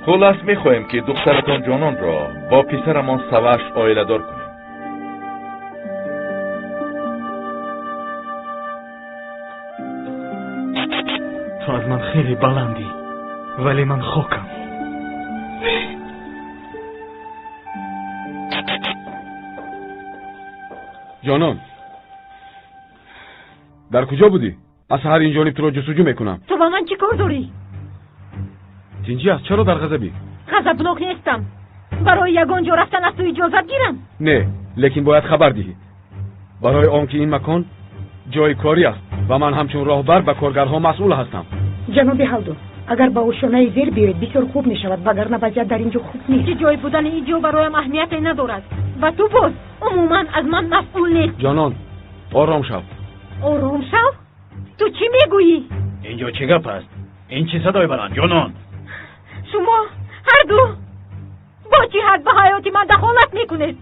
Хулас мехоҳем, ки духтаратон Ҷононро бо писарамон Саваш оиладор кунем. Ту аз ман хеле баландӣ, вале ман хокам. Ҷонон, дар куҷо будӣ? Аз саҳар ин ҷониб туро ҷустуҷӯ мекунам. Ту ба ман чӣ кор дорӣ? Тинҷӣ аст, чаро дар ғазабӣ? Ғазабнок нестам. Барои ягон ҷо рафтан аз ту иҷозат гирам? Не, лекин бояд хабар диҳӣ. Барои он ки ин макон ҷои корӣ аст ва ман ҳамчун роҳбар ба коргарҳо масъул ҳастам. Ҷаноби Ҳалдун, агар ба ошёнаи зер биёед, бисёр хуб мешавад, вагарна вазъият дар ин ҷо хуб нест. Чӣ ҷой будани ин ҷо бароям аҳамияте надорад ва ту боз умуман аз ман масъул нест. Ҷонон, ором шав. Ором шав? Ту чӣ мегӯӣ? Ин ҷо чӣ гап аст? Ин чӣ садои баланд, Ҷонон? Шумо ҳарду бо чӣ ҳад ба ҳаёти ман дахолат мекунед?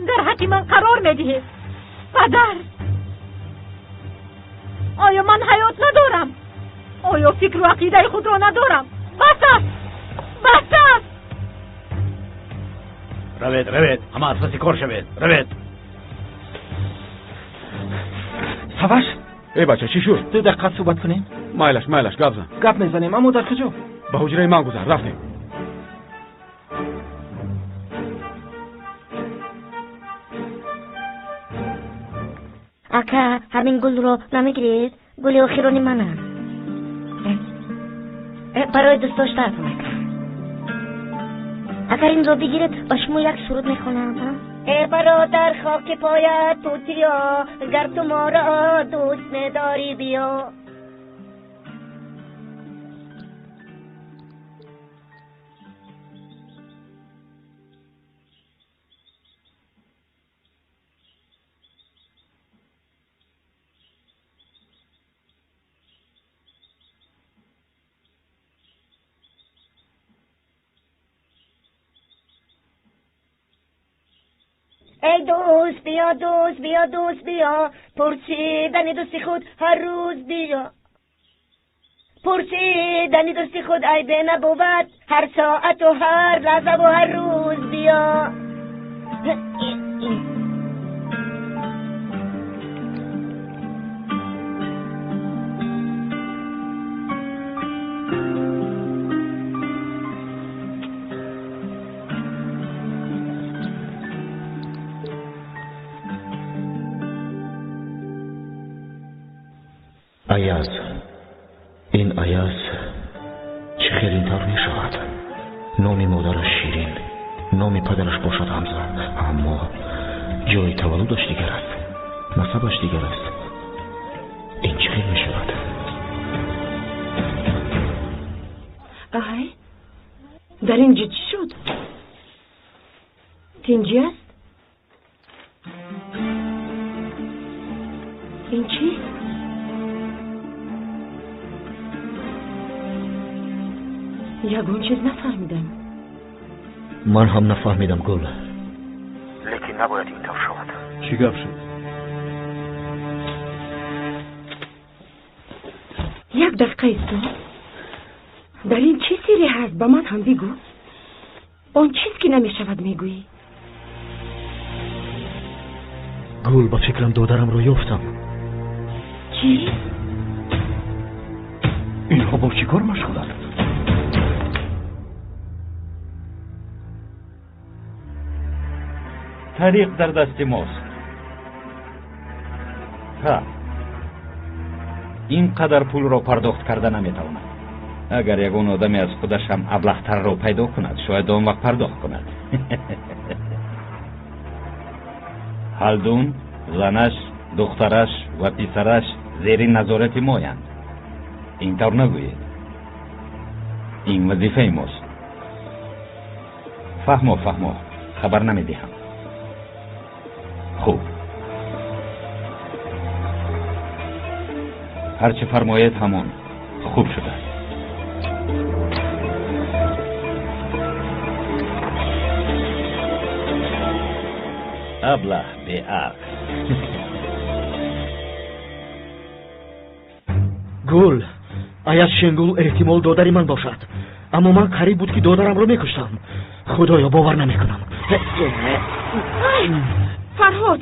Дар ҳаққи ман қарор медиҳед. Падар, оё ман ҳаёт надорам? Оё фикру ақидаи худро надорам? Бас аст, бас аст. Равед, равед, ҳама аз паси кор шавед, равед. Саваш? Эй бача, чӣ шуд? Ду дақиқа суҳбат кунем? Майлаш, майлаш, гап зан. Гап мезанем, аммо дар куҷо? Ба ҳуҷраи ман гузар, рафтем. Ака, ҳамин гулро намегиред? Гули охирони ман аст. Барои дӯст доштаатон, ака. Агар инро бигиред, ба шумо як суруд мехонам. Э бародар, хоки поят тутиё, гар ту моро дӯст медорӣ биё. Эй дӯст биё, дӯст биё, дӯст биё, пурсидани дӯсти худ ҳар рӯз биё. Пурсидани дӯсти худ айбе набувад, ҳар соату ҳар лаҳзаву ҳар рӯз биё. Аяз, ин Аяз чӣ хел ин тавр мешавад? Номи модараш Ширин, номи падараш бошад Ҳамза, аммо ҷои таваллудаш дигар аст, насабаш дигар аст. Ин чӣ хел мешавад? Ай, дар ин ҷо чӣ шуд? Тинҷӣ аст? Ин чист? Ягон чиз нафаҳмидам. Ман ҳам нафаҳмидам, Гул. Лекин набояд ин тавр шавад. Чӣ гап шуд? Як дақиқа исто. Дар ин чӣ сирре ҳаст, ба ман ҳам бигӯ. Он чиз ки намешавад мегӯӣ. Гул, ба фикрам додарамро ёфтам. Чӣ? Инҳо бо чӣ кор машғуланд? Тариқ дар дасти мост. Ҳа, ин қадар пулро пардохт карда наметавонад. Агар ягон одаме аз худаш ҳам аблаҳтарро пайдо кунад, шояд он вақт пардохт кунад. Ҳалдун, занаш, духтараш ва писараш зери назорати моянд. Ин тавр нагӯед. Ин вазифаи мост. Фаҳмо, фаҳмо, хабар намедиҳам. Хуб, ҳарчи фармоед ҳамон хуб шудааст. Аблаҳ беақл. Гул, Аяз Шенгул эҳтимол додари ман бошад. Аммо ман қариб буд ки додарамро мекуштам. Худоё, бовар намекунам. Фарҳод,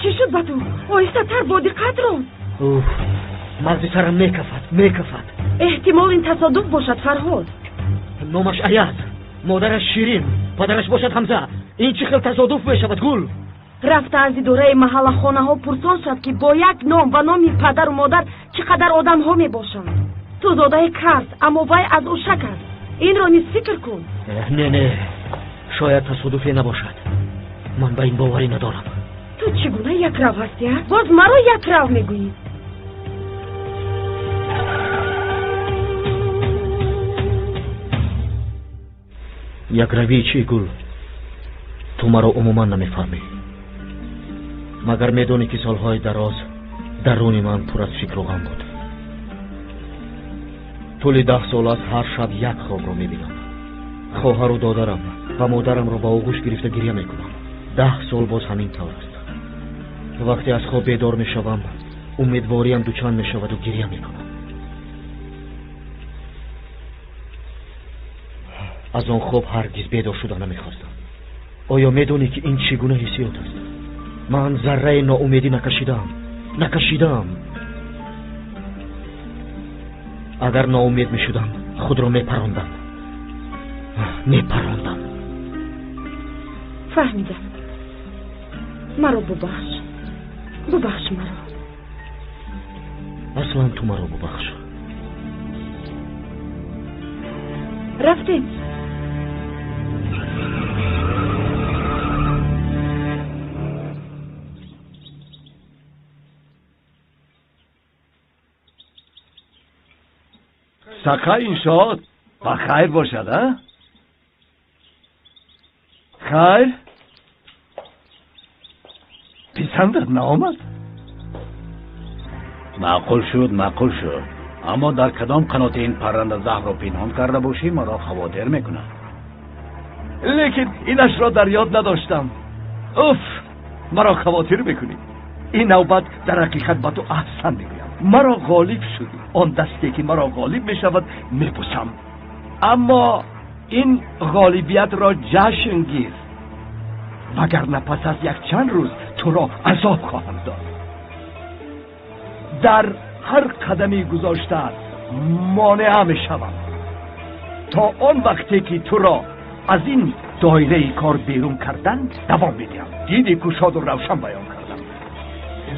чӣ шуд ба ту? Оҳистатар, бо диққат рон. Уф, мағзи сарам мекафад, мекафад. Эҳтимол ин тасодуф бошад, Фарҳод. Номаш Аяз, модараш Ширин, падараш бошад Ҳамза. Ин чӣ хел тасодуф мешавад, Гул? Рафта аз идораи маҳаллахонаҳо пурсон шав, ки бо як ном ва номи падару модар чӣ қадар одамҳо мебошанд. Ту зодаи Карс, аммо вай аз Ушак аст. Инро низ фикр кун. Не, не, шояд тасодуфе набошад. Ман ба ин боварӣ надорам. Ту чӣ гуна якрав ҳастӣ, а? Боз маро якрав мегӯӣ. Якравии чӣ, Гул? Ту маро умуман намефаҳмӣ. Магар медонӣ, ки солҳои дароз даруни ман пур аз фикру ғам буд. Тӯли 10 сол аст ҳар шаб як хобро мебинам. Хоҳару додарам ва модарамро ба оғӯш гирифта гиря мекунам. 10 сол боз ҳамин тавр аст. Вақте аз хоб бедор мешавам, умедвориям дучанд мешаваду гиря мекунам. Аз он хоб ҳаргиз бедор шуда намехостам. Оё медонӣ, ки ин чӣ гуна ҳиссиёт аст? Ман зарраи ноумедӣ накашидаам, накашидаам. Агар ноумед мешудам, худро мепарондам, мепарондам. Фаҳмидам. Маро бубахш, бубахш маро. Аслан ту маро бубахш. Рафтем. Сақа иншоот ба хайр бошад, а? Хайр? Писандат наомад? Маъқул шуд, маъқул шуд. Аммо дар кадом қаноти ин парранда заҳрро пинҳон карда бошӣ, маро хавотир мекунад. Лекин инашро дар ёд надоштам. Уф, маро хавотир мекунӣ. Ин навбат дар ҳақиқат ба ту аҳсан мегӯям. Маро ғолиб шудӣ. Он дасте ки маро ғолиб мешавад, мебусам. Аммо ин ғолибиятро ҷашн гир, вагарна пас аз якчанд рӯз туро азоб хоҳам дод. Дар ҳар қадами гузоштаат монеа мешавам, то он вақте ки туро аз ин доираи кор берун кардан давом медиҳам. Диди кушоду равшан баён кардам.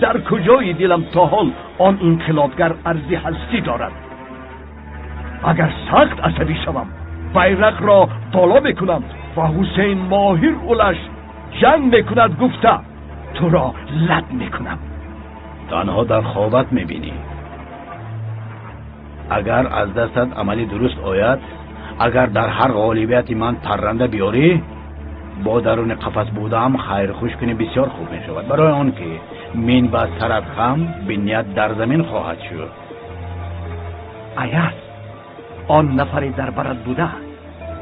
Дар куҷои дилам то ҳол он инқилобгар арзи ҳастӣ дорад. Агар сахт асабӣ шавам, байрақро боло мекунам ва Ҳусейн Моҳир улаш ҷанг мекунад гуфта туро лат мекунам. Танҳо дар хобат мебинӣ. Агар аз дастат амали дуруст ояд, агар дар ҳар ғолибияти ман парранда биёрӣ, бо даруни қафас будаам хайрхуш кунӣ бисёр хуб мешавад, барои он ки мин ба сарат хам биният дар замин хоҳад шуд. Аяз, он нафаре дар барат буда,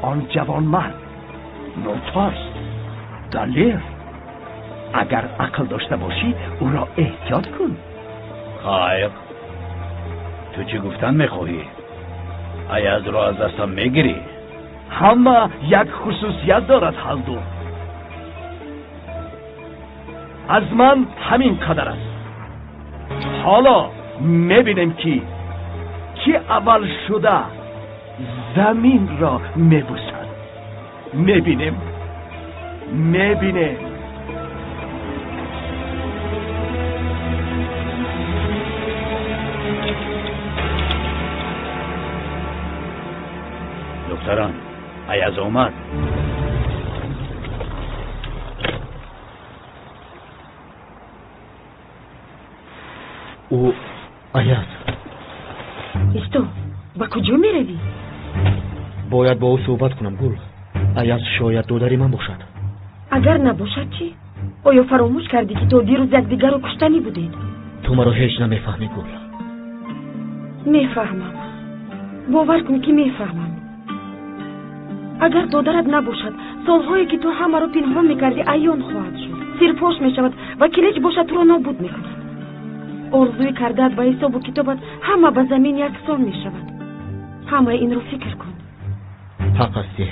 он ҷавонмард нотарс, далер. Агар ақл дошта бошӣ, ӯро эҳтиёт кун. Хайр, ту чӣ гуфтан мехоҳӣ? Аязро аз дастам мегирӣ? Ҳама як хусусият дорад ҳалду. Аз ман ҳамин қадар аст. Ҳоло мебинем, ки кӣ аввал шуда заминро мебусад. Мебинем, мебинем. Духтарон, Аяз омад. Ӯ Аяз. Исто, ба куҷо меравӣ? Бояд бо ӯ суҳбат кунам, Гул. Аяз шояд додари ман бошад. Агар набошад чӣ? Оё фаромӯш кардӣ, ки то дирӯз якдигарро куштанӣ будед? Ту маро ҳеҷ намефаҳмӣ, Гул. Мефаҳмам. Бовар кун, ки мефаҳмам. Агар додарат набошад, солҳое ки ту ҳамаро пинҳон мекардӣ, аён хоҳад шуд, сирпош мешавад ва килич бошад туро нобуд мекунад. Орзуи кардаат ба ҳисобу китобат ҳама ба замин яксон мешавад. Ҳамаи инро фикр кун. Ҳақ ҳастӣ.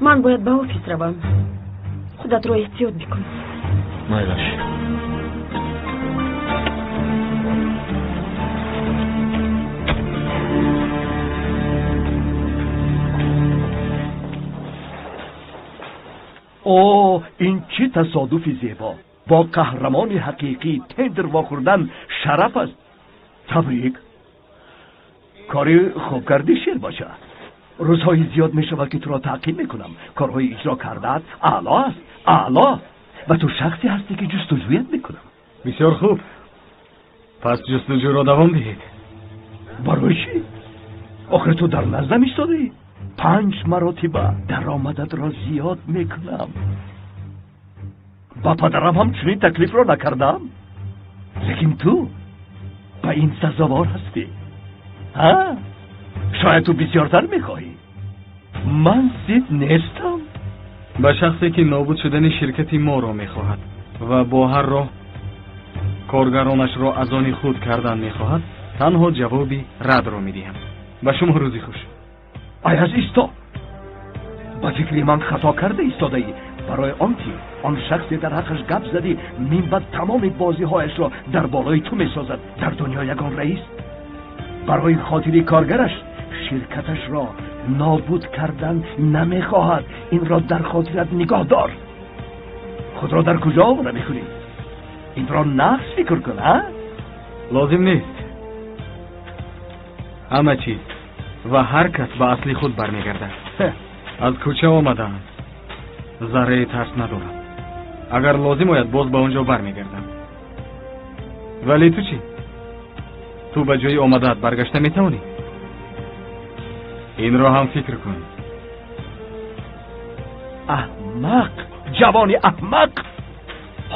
Ман бояд ба офис равам. Худатро эҳтиёт бикун. Майлаш. О, ин чӣ тасодуфи зебо! Бо қаҳрамони ҳақиқӣ тендер вохӯрдан шараф аст. Табрик. Кори хуб кардӣ, шербача. Рӯзҳои зиёд мешавад, ки туро таъқиб мекунам. Корҳои иҷро кардаат аъло аст, аъло. Ва ту шахсе ҳастӣ, ки ҷустуҷӯят мекунам. Бисёр хуб. Пас ҷустуҷӯро давом диҳед. Барои чӣ? Охир ту дар наздам истодаӣ. 5 маротиба даромадатро зиёд мекунам. Ба падарам ҳам чунин таклифро накардам. Лекин ту ба ин сазовор ҳастӣ. Ҳа? Шояд ту бисёртар мехоҳӣ. Ман зид нестам. Ба шахсе ки нобуд шудани ширкати моро мехоҳад ва бо ҳар роҳ коргаронашро аз они худ кардан мехоҳад, танҳо ҷавоби радро медиҳам. Ба шумо рӯзи хуш. Аяз, исто. Ба фикри ман хато карда истодаӣ. Барои он ки он шахсе дар ҳаққаш гап задӣ, минбаъд тамоми бозиҳояшро дар болои ту месозад. Дар дунё ягон раис барои хотири коргараш ширкаташро нобуд кардан намехоҳад. Инро дар хотират нигоҳ дор. Худро дар куҷо овора мекунӣ? Инро нақс фикр кун, а? Лозим нест. Ҳама чиз ва ҳар кас ба асли худ бармегардад. Аз кӯча омадаам. Зарраи тарс надорам. Агар лозим ояд, боз ба он ҷо бармегардам. Вале ту чӣ? Ту ба ҷои омадаат баргашта метавонӣ? Инро ҳам фикр кун. Аҳмақ, ҷавони аҳмақ!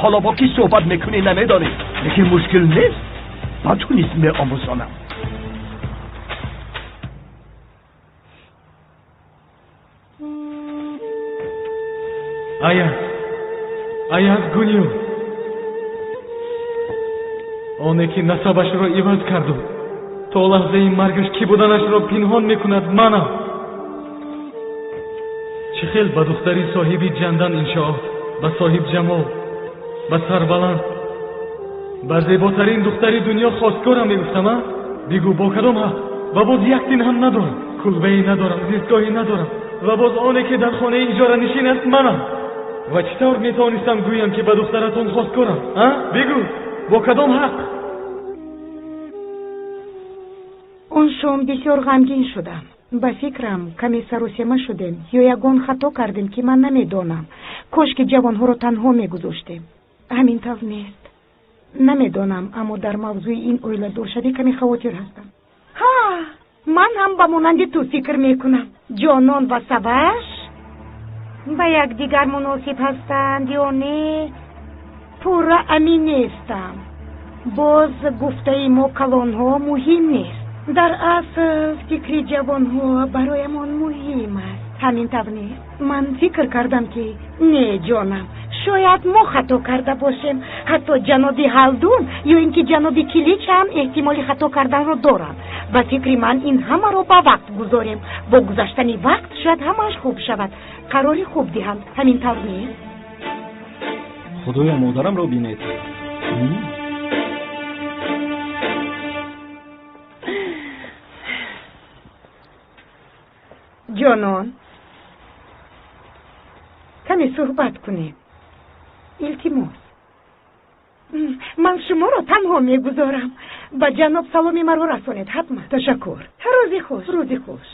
Ҳоло бо кӣ суҳбат мекунӣ намедонӣ. Лекин мушкил нест, ба ту низ меомӯзонам. Аяз, Аяз Гуню, оне ки насабашро иваз карду то лаҳзаи маргаш кӣ буданашро пинҳон мекунад, манам. Чӣ хел ба духтари соҳиби ҷандан иншоот, ба соҳиб ҷамол, ба сарбаланд, ба зеботарин духтари дунё хостгорам мегуфтам, а? Бигӯ, бо кадом ҳақ? Ва боз як тин ҳам надорам, кулбае надорам, зистгоҳе надорам, ва боз оне ки дар хонаи иҷоранишин аст манам. Ва чӣ тавр метавонистам гӯям, ки ба духтаратон хостгорам, а? Бигӯ, бо кадом ҳақ? Он шом бисёр ғамгин шудам. Ба фикрам, каме саросема шудем ё ягон хато кардем, ки ман намедонам. Кош ки ҷавонҳоро танҳо мегузоштем. Ҳамин тавр нест. Намедонам, аммо дар мавзӯи ин оиладоршавӣ каме хавотир ҳастам. Ҳа, ман ҳам ба монанди ту фикр мекунам. Ҷонон ва Саваш ба якдигар муносиб ҳастанд ё не, пурра амин нестам. Боз гуфтаи мо калонҳо муҳим нест. Дар асл фикри ҷавонҳо бароямон муҳим аст. Ҳамин тавр нест? Ман фикр кардам, ки не, ҷонам, шояд мо хато карда бошем. Ҳатто ҷаноби Ҳалдун ё ин ки ҷаноби Килич ҳам эҳтимоли хато карданро доранд. Ба фикри ман, ин ҳамаро ба вақт гузорем. Бо гузаштани вақт шояд ҳамааш хуб шавад, қарори хуб диҳанд. Ҳамин тавр нест? Худоё, модарамро бинед. Ҷонон, каме суҳбат кунем, илтимос. Ман шуморо танҳо мегузорам. Ба ҷаноб саломи маро расонед ҳатман. Ташаккур. Рӯзи хуш, рӯзи хуш.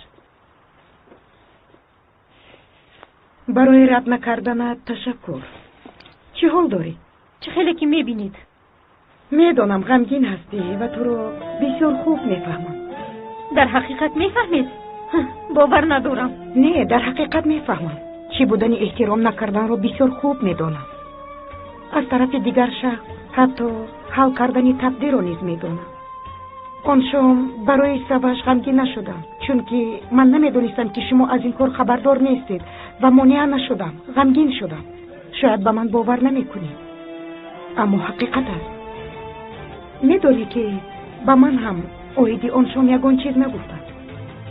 Барои рад накарданат ташаккур. Чӣ ҳол дорӣ? Чӣ хеле ки мебинед. Медонам, ғамгин ҳастӣ ва туро бисёр хуб мефаҳмам. Дар ҳақиқат мефаҳмед? Бовар надорам. Не, дар ҳақиқат мефаҳмам. Чӣ будани эҳтиром накарданро бисёр хуб медонам. Аз тарафи дигар шахс ҳатто ҳал кардани тақдирро низ медонам. Он шом барои Саваш ғамгин нашудам, чунки ман намедонистам, ки шумо аз ин кор хабардор нестед, ва монеа нашудам. Ғамгин шудам. Шояд ба ман бовар намекунед, аммо ҳақиқат аст. Медонӣ, ки ба ман ҳам оиди он шом ягон чиз нагуфтанд.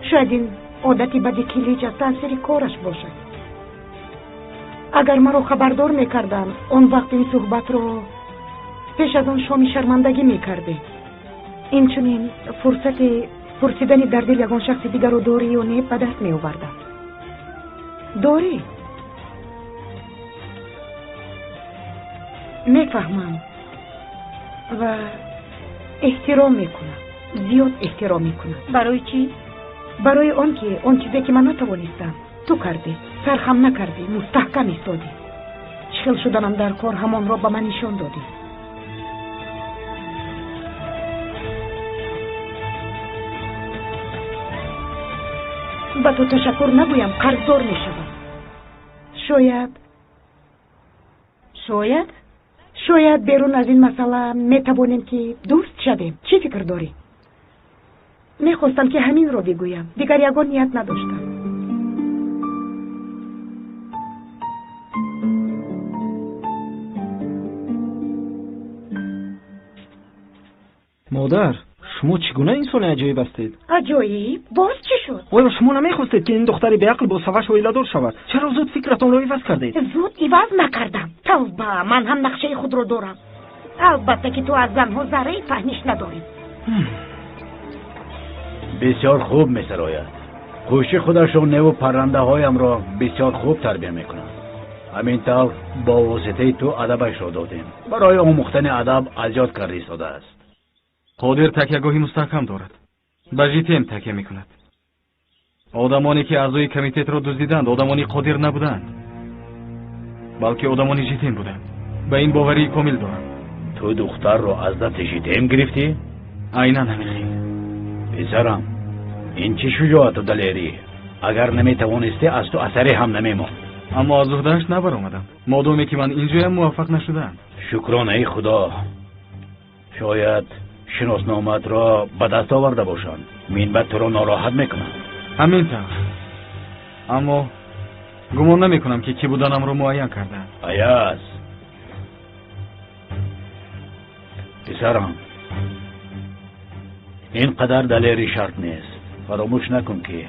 Шояд ин одати бади Килич аз таъсири кораш бошад. Агар маро хабардор мекарданд, он вақт ин суҳбатро пеш аз он шоми шармандагӣ мекардем. Инчунин фурсати пурсидани дар дил ягон шахси дигарро дорӣ ё не ба даст меовардам. Дорӣ? Мефаҳмам ва эҳтиром мекунам, зиёд эҳтиром мекунам. Барои чӣ? Барои он ки он чизе ки ман натавонистам, ту кардӣ, сархам накардӣ, мустаҳкам истодӣ. Чӣ хел шуданам дар кор ҳамонро ба ман нишон додӣ. Ба ту ташаккур нагӯям, қарздор мешавам. Шояд шояд шояд берун аз ин масъала метавонем ки дӯст шавем. Чӣ фикр дорӣ? Мехостам ки ҳаминро бигӯям, дигар ягон ният надоштам. Модар, шумо чӣ гуна инсони аҷоиб ҳастед? Аҷоиб? Боз чӣ шуд? Оё шумо намехостед, ки ин духтари беақл бо Саваш оиладор шавад? Чаро зуд фикратонро иваз кардед? Зуд иваз накардам. Тавба, ман ҳам нақшаи худро дорам. Албатта ки ту аз занҳо зарраи фаҳмиш надорӣ. Бисёр хуб месарояд. Хуши худашро неву паррандаҳоямро бисёр хуб тарбия мекунад. Ҳамин тавр бо воситаи ту адабашро додем. Барои омӯхтани адаб азёд карда истодааст. Қодир такягоҳи мустаҳкам дорад. Ба ЖТМ такя мекунад. Одамоне ки аъзои комитетро дуздиданд, одамони қодир набуданд, балки одамони ЖТМ буданд. Ба ин боварии комил дорам. Ту духтарро аз дасти ЖТМ гирифтӣ? Айнан ҳамин хел. Писарам, ин чӣ шуҷоату далерӣ? Агар наметавонистӣ, аз ту асаре ҳам намемонд. Аммо аз уҳдааш набаромадам. Модоме ки ман инҷоям муваффақ нашудаам. Шукронаи Худо. Шояд шиносномаатро ба даст оварда бошанд. Минбаъд туро нороҳат мекунанд. Ҳамин тавр. Аммо гумон намекунам ки кӣ буданамро муайян кардаанд. Аяз, писарам, ин қадар далери шарт нест. Фаромӯш накун ки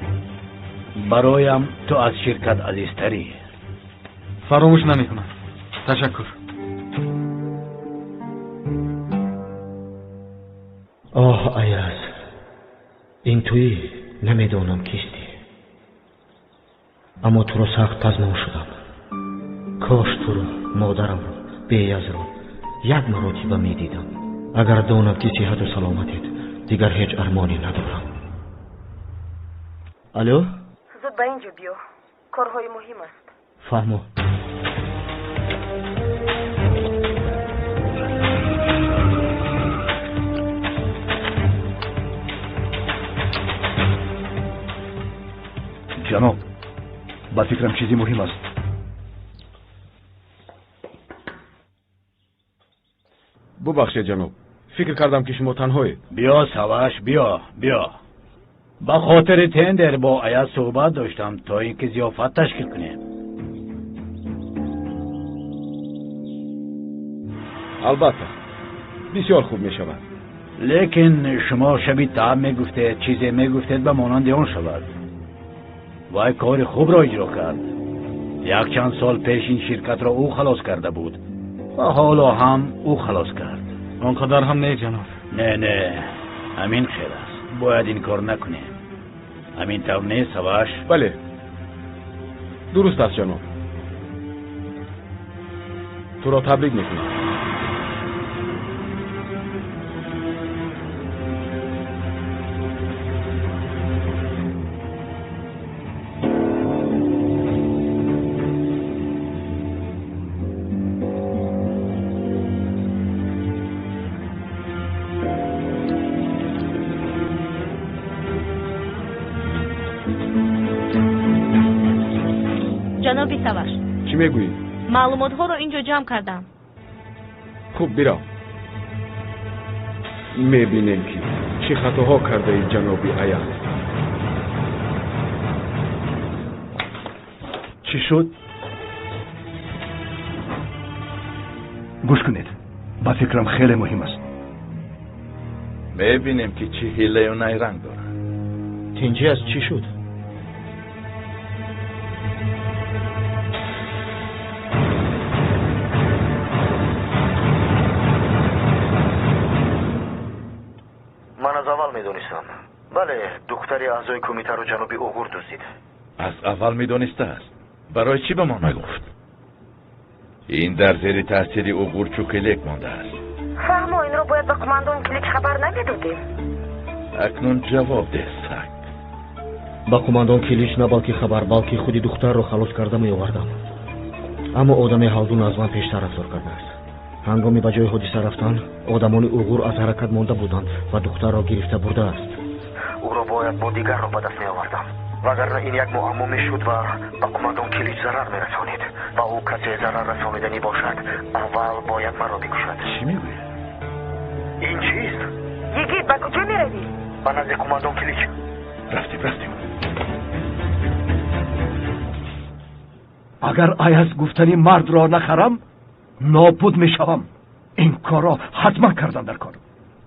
бароям ту аз ширкат азизтарӣ. Фаромӯш намекунам. Ташаккур. Оҳ, Аяз, ин туӣ, намедонам кистӣ, аммо туро сахт пазмон шудам. Кош туро, модарамро, Беязро як маротиба медидам. Агар донам ки сиҳату саломатед, дигар ҳеҷ армоне надорам. Алло? Зуд ба ин ҷо биё, корҳои муҳим аст. Фаҳмо. Ҷаноб, ба фикрам чизи муҳим аст. Бубахшед, ҷаноб, фикр кардам ки шумо танҳоед. Биё, Саваш, биё, биё. Ба хотири тендер бо Аяз суҳбат доштам, то ин ки зиёфат ташкил кунем. Албатта, бисёр хуб мешавад. Лекин шумо шаби таъм мегуфтед, чизе мегуфтед ба монанди он шавад. Вай кори хубро иҷро кард. Якчанд сол пеш ин ширкатро ӯ халос карда буд ва ҳоло ҳам ӯ халос кард. Он қадар ҳам не, ҷаноб. Не, не, ҳамин хел аст. Бояд ин кор накунем. Ҳамин тавр нест, Саваш? Бале, дуруст аст, ҷаноб. Туро табрик мекунам. Ҷаноби Саваш, чӣ мегӯӣ? Маълумотҳоро ин ҷо ҷамъ кардам. Хуб, бирав. Мебинем ки чӣ хатоҳо кардаи ҷаноби Аяз. Чӣ шуд? Гӯш кунед, ба фикрам хеле муҳим аст. Мебинем ки чӣ ҳилаю найранг дорад. Тинҷӣ аст, чӣ шуд? Ман аз аввал медонистам. Бале, духтари аъзои кумитаро ҷаноби Уғур дуздид. Аз аввал медонистааст. Барои чӣ ба мо нагуфт? Ин дар зери таъсири Уғур Чукелек мондааст. Фаҳмо, инро бояд ба қумандон Килич хабар намедодем. Акнун ҷавоб деҳ, саг. Ба қумандон Килич на балки хабар, балки худи духтарро халос карда меовардам. Аммо одами ҳалдун аз ман пештар рафтор кардааст. Ҳангоми ба ҷои ҳодиса рафтан, одамони Уғур аз ҳаракат монда буданд ва духтарро гирифта бурдааст. Ӯро бояд бо дигарро ба даст меовардам. Вагарна ин як муаммо мешуд ва ба қумандон Килич зарар мерасонид. Ба ӯ касе зарар расониданӣ бошад, аввал бояд маро бикушад. Чӣ мегӯяд? Ин чист? Йигит, ба куҷо меравӣ? Ба назди қумандон Килич. Рафтем, рафтем. Агар Аяз гуфтани мардро нахарам, нобуд мешавам. Ин корро ҳатман кардам дар кор.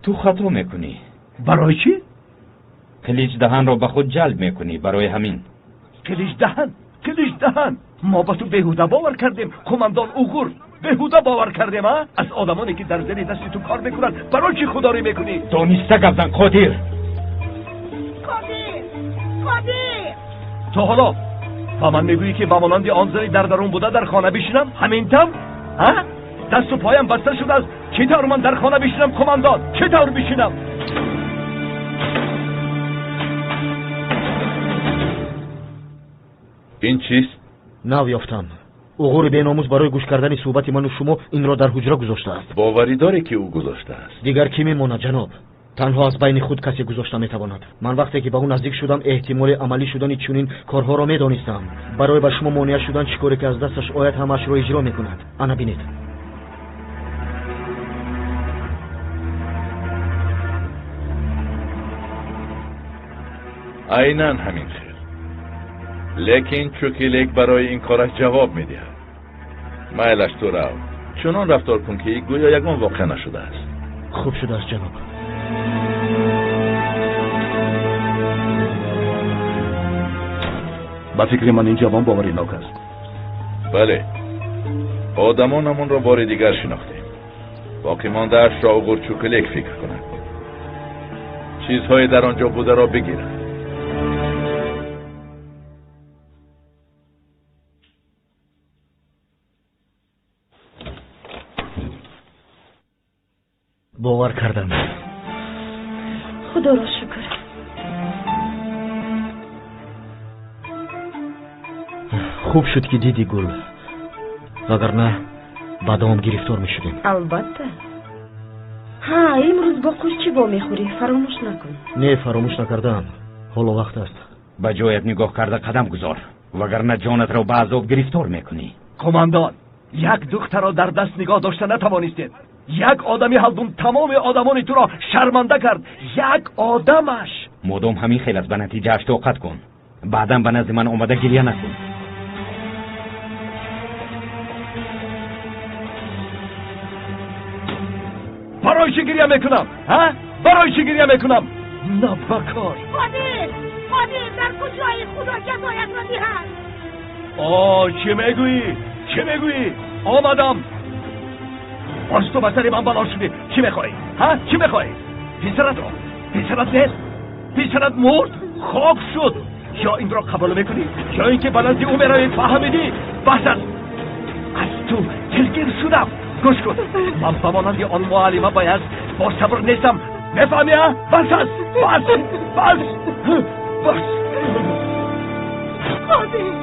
Ту хато мекунӣ. Барои чӣ? Қилич даҳанро ба худ ҷалб мекунӣ, барои ҳамин. Қилич даҳан, Қилич даҳан. Мо ба ту беҳуда бовар кардем, қумандон Уғур. Беҳуда бовар кардем, а? Аз одамоне ки дар зери дасти ту кор мекунанд, барои чӣ худорӣ мекунӣ? Дониста гап зан, Қодир. Қодир! Қодир! То ҳоло ба ман мегӯӣ ки ба монанди он зани дар дарун буда дар хона бишинам? Ҳамин тавр? А? Дасту поям баста шудааст. Чӣ тавр ман дар хона бишинам, қумандон? Чӣ тавр бишинам? Ин чист? Нав ёфтам. Уғури беномус барои гӯш кардани суҳбати ману шумо инро дар ҳуҷра гузоштааст. Боварӣ дорӣ ки ӯ гузоштааст? Дигар кӣ мемонад, ҷаноб? Танҳо аз байни худ касе гузошта метавонад. Ман вақте ки ба ӯ наздик шудам, эҳтимоли амалӣ шудани чунин корҳоро медонистам. Барои ба шумо монеа шудан чӣ коре ки аз дасташ ояд, ҳамаашро иҷро мекунад. Ана бинед. Айнан ҳамин хел. Лекин Чукилек барои ин кораш ҷавоб медиҳад. Майлаш, ту рав. Чунон рафтор кун ки гӯё ягон воқеа нашудааст. Хуб шудааст, ҷаноб. Ба фикри ман ин ҷавон боваринок аст. Бале, одамонамонро бори дигар шинохтем. Боқӣ мондаашро Уғур Чукилек фикр кунад. Чизҳое дар он ҷо бударо бигирад. Бовар кардам. Худоро шукр. Хуб шуд ки диди, Гул. Вагарна ба дом гирифтор мешудем. Албатта. Ҳа, имрӯз бо қуш чӣ вомехӯрӣ? Фаромӯш накун. Не, фаромӯш накардаам. Ҳоло вақт аст. Ба ҷоят нигоҳ карда қадам гузор, вагарна ҷонатро ба азоб гирифтор мекунӣ. Қумандон, як духтарро дар даст нигоҳ дошта натавонистед. Як одами ҳалдун тамоми одамони туро шарманда кард. Як одамаш. Модом ҳамин хел аст, ба натиҷааш тоқат кун. Баъдан ба назди ман омада гиря накун. Барои чӣ гиря мекунам? Ҳа? Барои чӣ гиря мекунам? Набакор. Қодир! Қодир, дар куҷои Худо ҷазоятро диҳад? О, чӣ мегӯӣ? Чӣ мегӯӣ? Омадам. Боз ту ба сари ман бало шудӣ. Чӣ мехоҳӣ? Ҳа? Чӣ мехоҳӣ? Писаратро. Писарат нест. Писарат мурд, хок шуд. Ё инро қабул мекунӣ, ё ин ки ба назди ӯ меравӣ. Фаҳмидӣ? Бас аст. Аз ту дилгир шудам. Гӯш кун, ман ба монанди он муаллима бояд бо сабр нестам. Мефаҳмӣ, а? Бас аст. Бас, бас, бас. Қодир!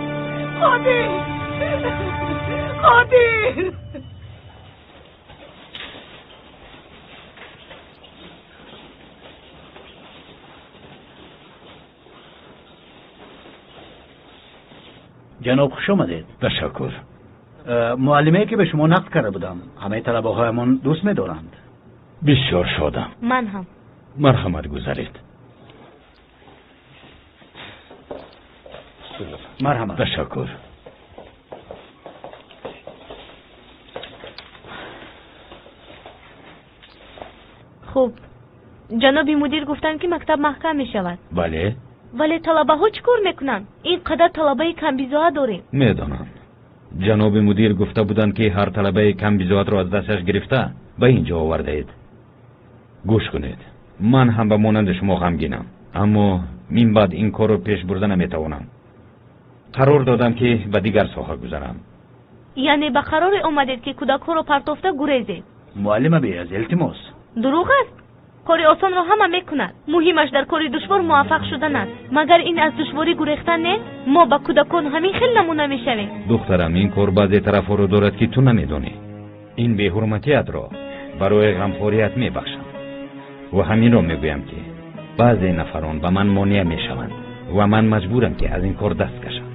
Қодир! Қодир! Ҷаноб, хуш омадед. Ташаккур. Муаллимае ки ба шумо нақл карда будам, ҳамаи талабаҳоямон дӯст медоранд. Бисёр шодам. Ман ҳам. Марҳамат, гузаред. Марҳамат. Ташаккур. Хуб, ҷаноби мудир гуфтанд, ки мактаб маҳкам мешавад. Бале, Вале талабаҳо чӣ кор мекунанд? Ин қадар талабаи камбизоат дорем. Медонам. Ҷаноби мудир гуфта буданд, ки ҳар талабаи камбизоатро аз дасташ гирифта ба ин ҷо овардаед. Гӯш кунед, ман ҳам ба монанди шумо ғамгинам, аммо мин баъд ин корро пеш бурда наметавонам. Қарор додам, ки ба дигар соҳа гузарам. Яъне ба қароре омадед, ки кӯдакҳоро партофта гурезед? Муаллима Беяз, илтимос. Дурӯғ аст? Кори осонро ҳама мекунад. Муҳимаш дар кори душвор муваффақ шудан аст. Магар ин аз душворӣ гурехтан нест? Мо ба кӯдакон ҳамин хел намуна мешавем. Духтарам, ин кор баъзе тарафҳоро дорад, ки ту намедонӣ. Ин беҳурматиятро барои ғамхорият мебахшам ва ҳаминро мегӯям, ки баъзе нафарон ба ман монеа мешаванд ва ман маҷбурам, ки аз ин кор даст кашам.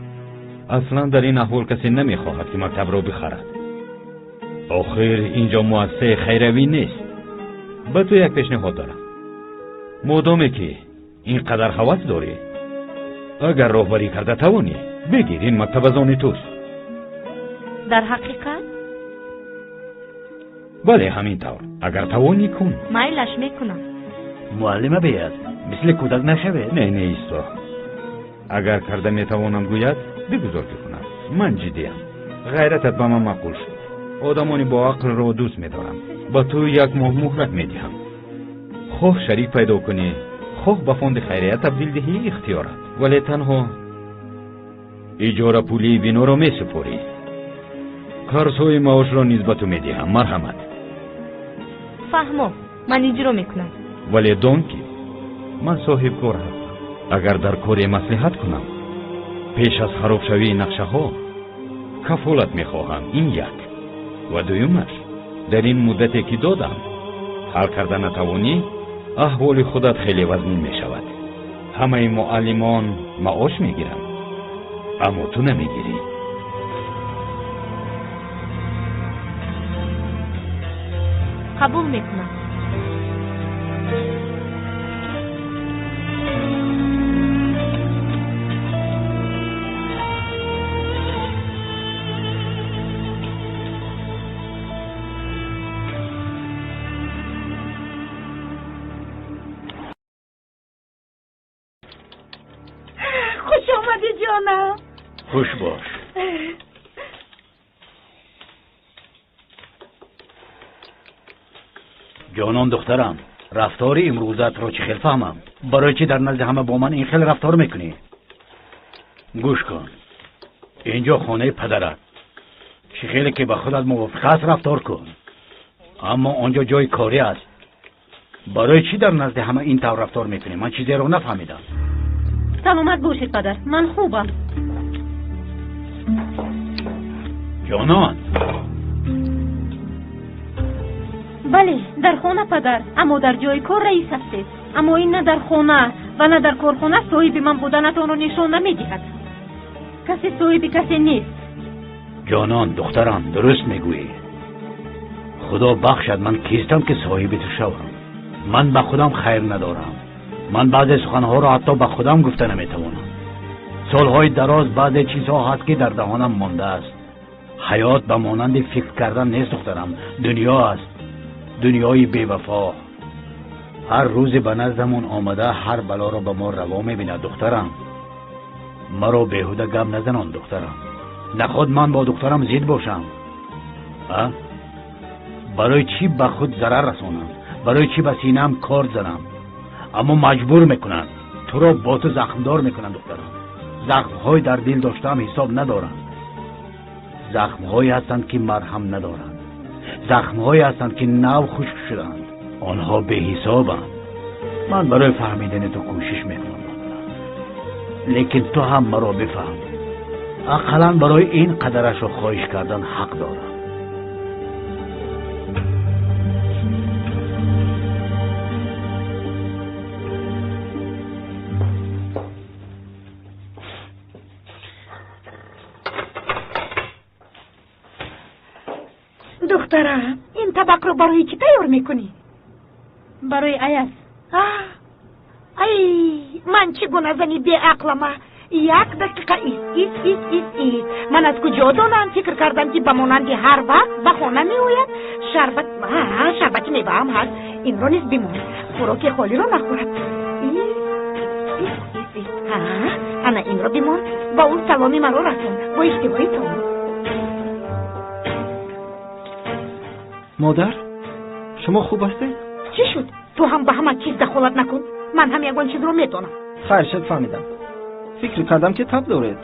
Аслан дар ин аҳвол касе намехоҳад, ки мактабро бихарад. Охир ин ҷо муассисаи хайравӣ нест. Ба ту як пешниҳод дорам. Модоме ки ин қадар ҳавас дорӣ, агар роҳбарӣ карда тавонӣ, бигир, ин мактаб аз они туст. Дар ҳақиқат? Бале, ҳамин тавр. Агар тавонӣ, кун. Майлаш, мекунам. Муаллима Беяз, мисли кӯдак нашавед. Не, не, исто. Агар карда метавонам гӯяд, бигузор ки кунам. Ман ҷиддиям. Ғайратат ба ман маъқул шуд. Одамони бо ақлро дӯст медорам. Ба ту як моҳ муҳлат медиҳам. Хоҳ шарик пайдо кунӣ, хоҳ ба фонди хайрия табдил диҳӣ, ихтиёрат. Вале танҳо иҷорапулии биноро месупорӣ. Қарзҳои маошро низ ба ту медиҳам. Марҳамат. Фаҳмо, ман иҷро мекунам. Вале дон, ки ман соҳибкор ҳастам. Агар дар коре маслиҳат кунам, пеш аз харобшавии нақшаҳо кафолат мехоҳам. Ин як. Ва дуюмаш, дар ин муддате ки додам, ҳал карда натавонӣ, аҳволи худат хеле вазнин мешавад. Ҳамаи муаллимон маош мегиранд, аммо ту намегирӣ. Қабул мекунам. Хуш омадӣ, ҷонам. Хуш бош. Ҷонон духтарам, рафтори имрӯзатро чӣ хел фаҳмам? Барои чӣ дар назди ҳама бо ман ин хел рафтор мекунӣ? Гӯш кун, инҷо хонаи падарат. Чӣ хеле ки ба худат мувофиқ аст рафтор кун, аммо он ҷо ҷои корӣ аст. Барои чӣ дар назди ҳама ин тавр рафтор мекунӣ? Ман чизеро нафаҳмидам. Саломат бошед, падар, ман хубам. Ҷонон. Бале, дар хона падар, аммо дар ҷои кор раис ҳастед. Аммо ин на дар хона ва на дар корхона соҳиби ман буданатонро нишон намедиҳад. Касе соҳиби касе нест. Ҷонон духтарам, дуруст мегӯӣ. Худо бахшад, ман кистам ки соҳиби ту шавам? Ман ба худам хайр надорам. Ман баъзе суханҳоро ҳатто ба худам гуфта наметавонам. Солҳои дароз баъзе чизҳо ҳаст, ки дар даҳонам мондааст. Ҳаёт ба монанди фикр кардан нест, духтарам. Дунё аст, дунёи бевафо. Ҳар рӯзе ба наздамон омада ҳар балоро ба мо раво мебинад, духтарам. Маро беҳуда гап назанон, духтарам. Наход ман бо духтарам зид бошам. Барои чӣ ба худ зарар расонам? Барои чӣ ба синаам кор занам? Аммо маҷбур мекунанд, туро бо ту захмдор мекунанд, духтарам. Захмҳои дар дил доштаам ҳисоб надоранд. Захмҳое ҳастанд, ки марҳам надоранд. Захмҳое ҳастанд, ки нав хушк шудаанд. Онҳо беҳисобанд. Ман барои фаҳмидани ту кӯшиш мекунам, духтарам, лекин ту ҳам маро бифаҳм. Ақаллан барои ин қадарашро хоҳиш кардан ҳақ дорам. Духтарам, ин табақро барои чӣ тайёр мекунӣ? Барои Аяз. Ай, ман чӣ гуна зани беақлама! Як дақиқа, ист, ист, ист, ист, ист. Ман аз куҷо донам? Фикр кардам, ки ба монанди ҳар вақт ба хона меояд. Шарбат, шарбати меваам ҳаст. Инро низ бимон, хӯроки холиро нахӯрад. Ист, ист, ист, ист. Ана инро бимон, ба ӯ саломи маро расон. Бо иштиҳои том. Модар, шумо хуб ҳастед? Чӣ шуд? Ту ҳам ба ҳама чиз дахолат накун. Ман ҳам ягон чизро медонам. Хайр шуд, фаҳмидам. Фикр кардам ки таб доред.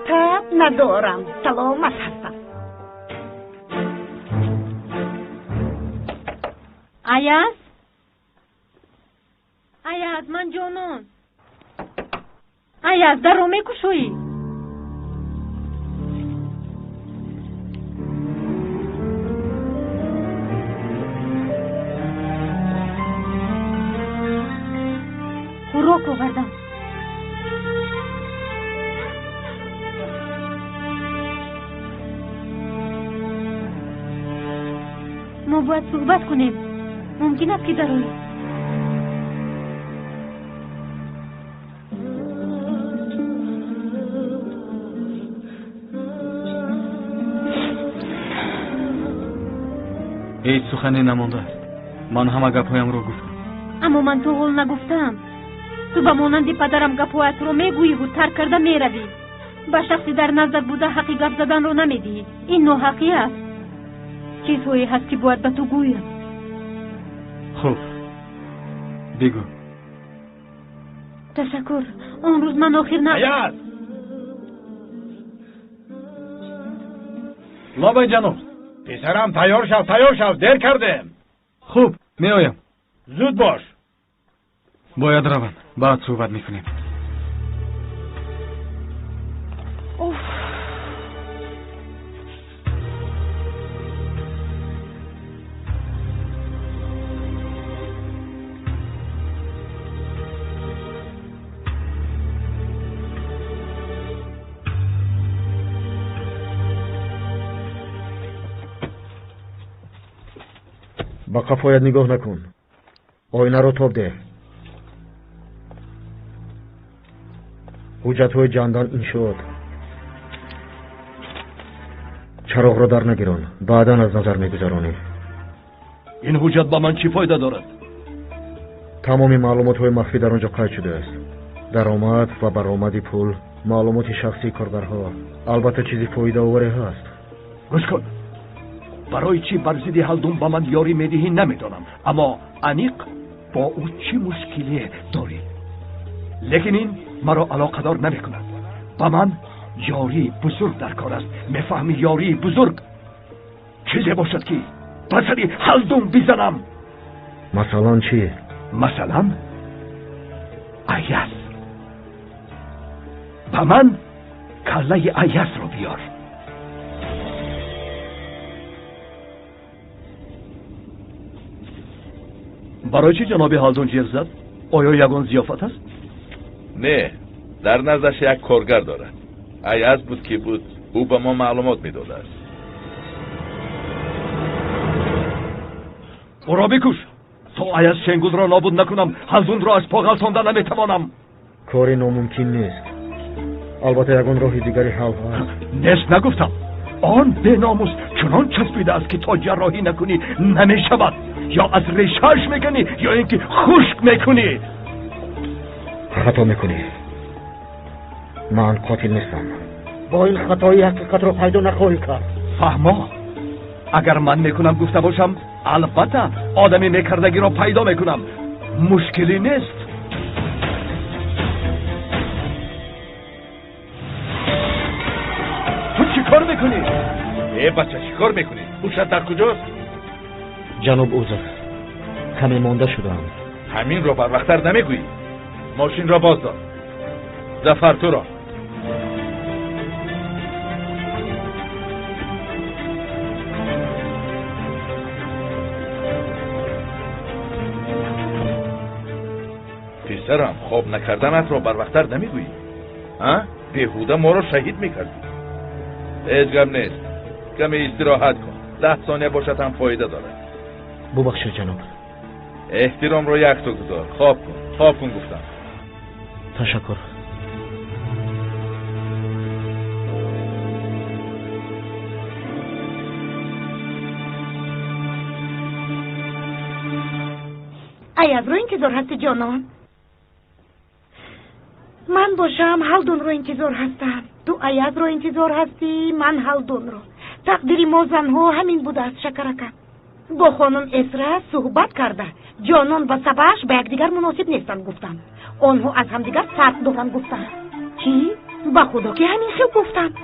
Таб надорам, саломат ҳастам. Аяз? Аяз, ман ҷонон. Аяз, дарро мекушоӣ? Хӯрок овардам. Мо бояд суҳбат кунем. Мумкин аст ки дароӣ? Ҳеҷ сухане намондааст. Ман ҳама гапҳоямро гуфтам. Аммо ман то ҳол нагуфтаам. Ту ба монанди падарам гапҳоятро мегӯиву тарк карда меравӣ. Ба шахси дар наздат буда ҳаққи гап заданро намедиҳӣ. Ин ноҳаққӣ аст. Чизҳое ҳаст ки бояд ба ту гӯям. Хуб, бигӯ. Ташаккур. Он рӯз ман охир на Аяз! Лабай ҷаноб. Писарам, тайёр шав, тайёр шав, дер кардем. Хуб, меоям. Зуд бош. Бояд равам, баъд суҳбат мекунем. Ба қафоят нигоҳ накун, оинаро тоб деҳ. Ҳуҷҷатҳои ҷандан иншоот. Чароғро дар нагирон, баъдан аз назар мегузаронӣ. Ин ҳуҷҷат ба ман чӣ фоида дорад? Тамоми маълумотҳои махфӣ дар он ҷо қайд шудааст. Даромад ва баромади пул, маълумоти шахсии коргарҳо. Албатта чизи фоидаоваре ҳаст. Гӯш кун, барои чӣ бар зидди Ҳалдун ба ман ёрӣ медиҳӣ намедонам, аммо аниқ бо ӯ чӣ мушкиле дорӣ. Лекин ин маро алоқадор намекунад. Ба ман ёрии бузург дар кор аст. Мефаҳми, ёрии бузург чизе бошад ки ба сари Ҳалдун бизанам. Масалан чӣ? Масалан Аяз. Ба ман каллаи Аязро биёр. Барои чӣ ҷаноби Ҳалдун ҷеғ зад? Оё ягон зиёфат аст? Не, дар наздаш як коргар дорад. Аяз буд ки буд, ӯ ба мо маълумот медодааст. Ӯро бикуш! То Аяз Шенгулро нобуд накунам, Ҳалдунро аз по ғалтонда наметавонам. Кори номумкин нест. Албатта ягон роҳи дигари ҳал ҳаст. Нест нагуфтам. Он беномус чунон часпидааст ки то ҷарроҳӣ накунӣ намешавад. Ё аз решааш мекунӣ, ё ин ки хушк мекунӣ. Хато мекунӣ. Ман қотил нестам. Бо ин хатои ҳақиқатро пайдо нахоҳӣ кард. Фаҳмо, агар ман мекунам гуфта бошам, албатта одами мекардагиро пайдо мекунам. Мушкилӣ нест. Ту чӣ кор мекунӣ? Э бача, чӣ кор мекунӣ? Ҳушат дар куҷост? Ҷаноб, узр, каме монда шудаам. Ҳаминро барвақттар намегӯӣ? Мошинро боз дор. Зафар, туро. Писарам, хоб накарданатро барвақттар намегӯӣ? А? Беҳуда моро шаҳид мекардӣ. Ҳеҷ гап нест. Каме истироҳат кун. 10 сония бошад ҳам фоида дорад. Бубахшед ҷаноб. Эҳтиромро якто гузор. Хоб кун, хоб кун гуфтам. Ташаккур. Аязро интизор ҳасти ҷонон? Ман бошам Ҳалдунро интизор ҳастам. Ту Аязро интизор ҳастӣ, ман Ҳалдунро. Тақдири мо занҳо ҳамин будааст, шакарака. Бо хонум Эсра суҳбат карда, Ҷонон ва Саваш ба якдигар муносиб нестанд гуфтанд. Онҳо аз ҳамдигар фарқ доранд гуфтанд. Чӣ? Ба худо ки ҳамин хел гуфтанд.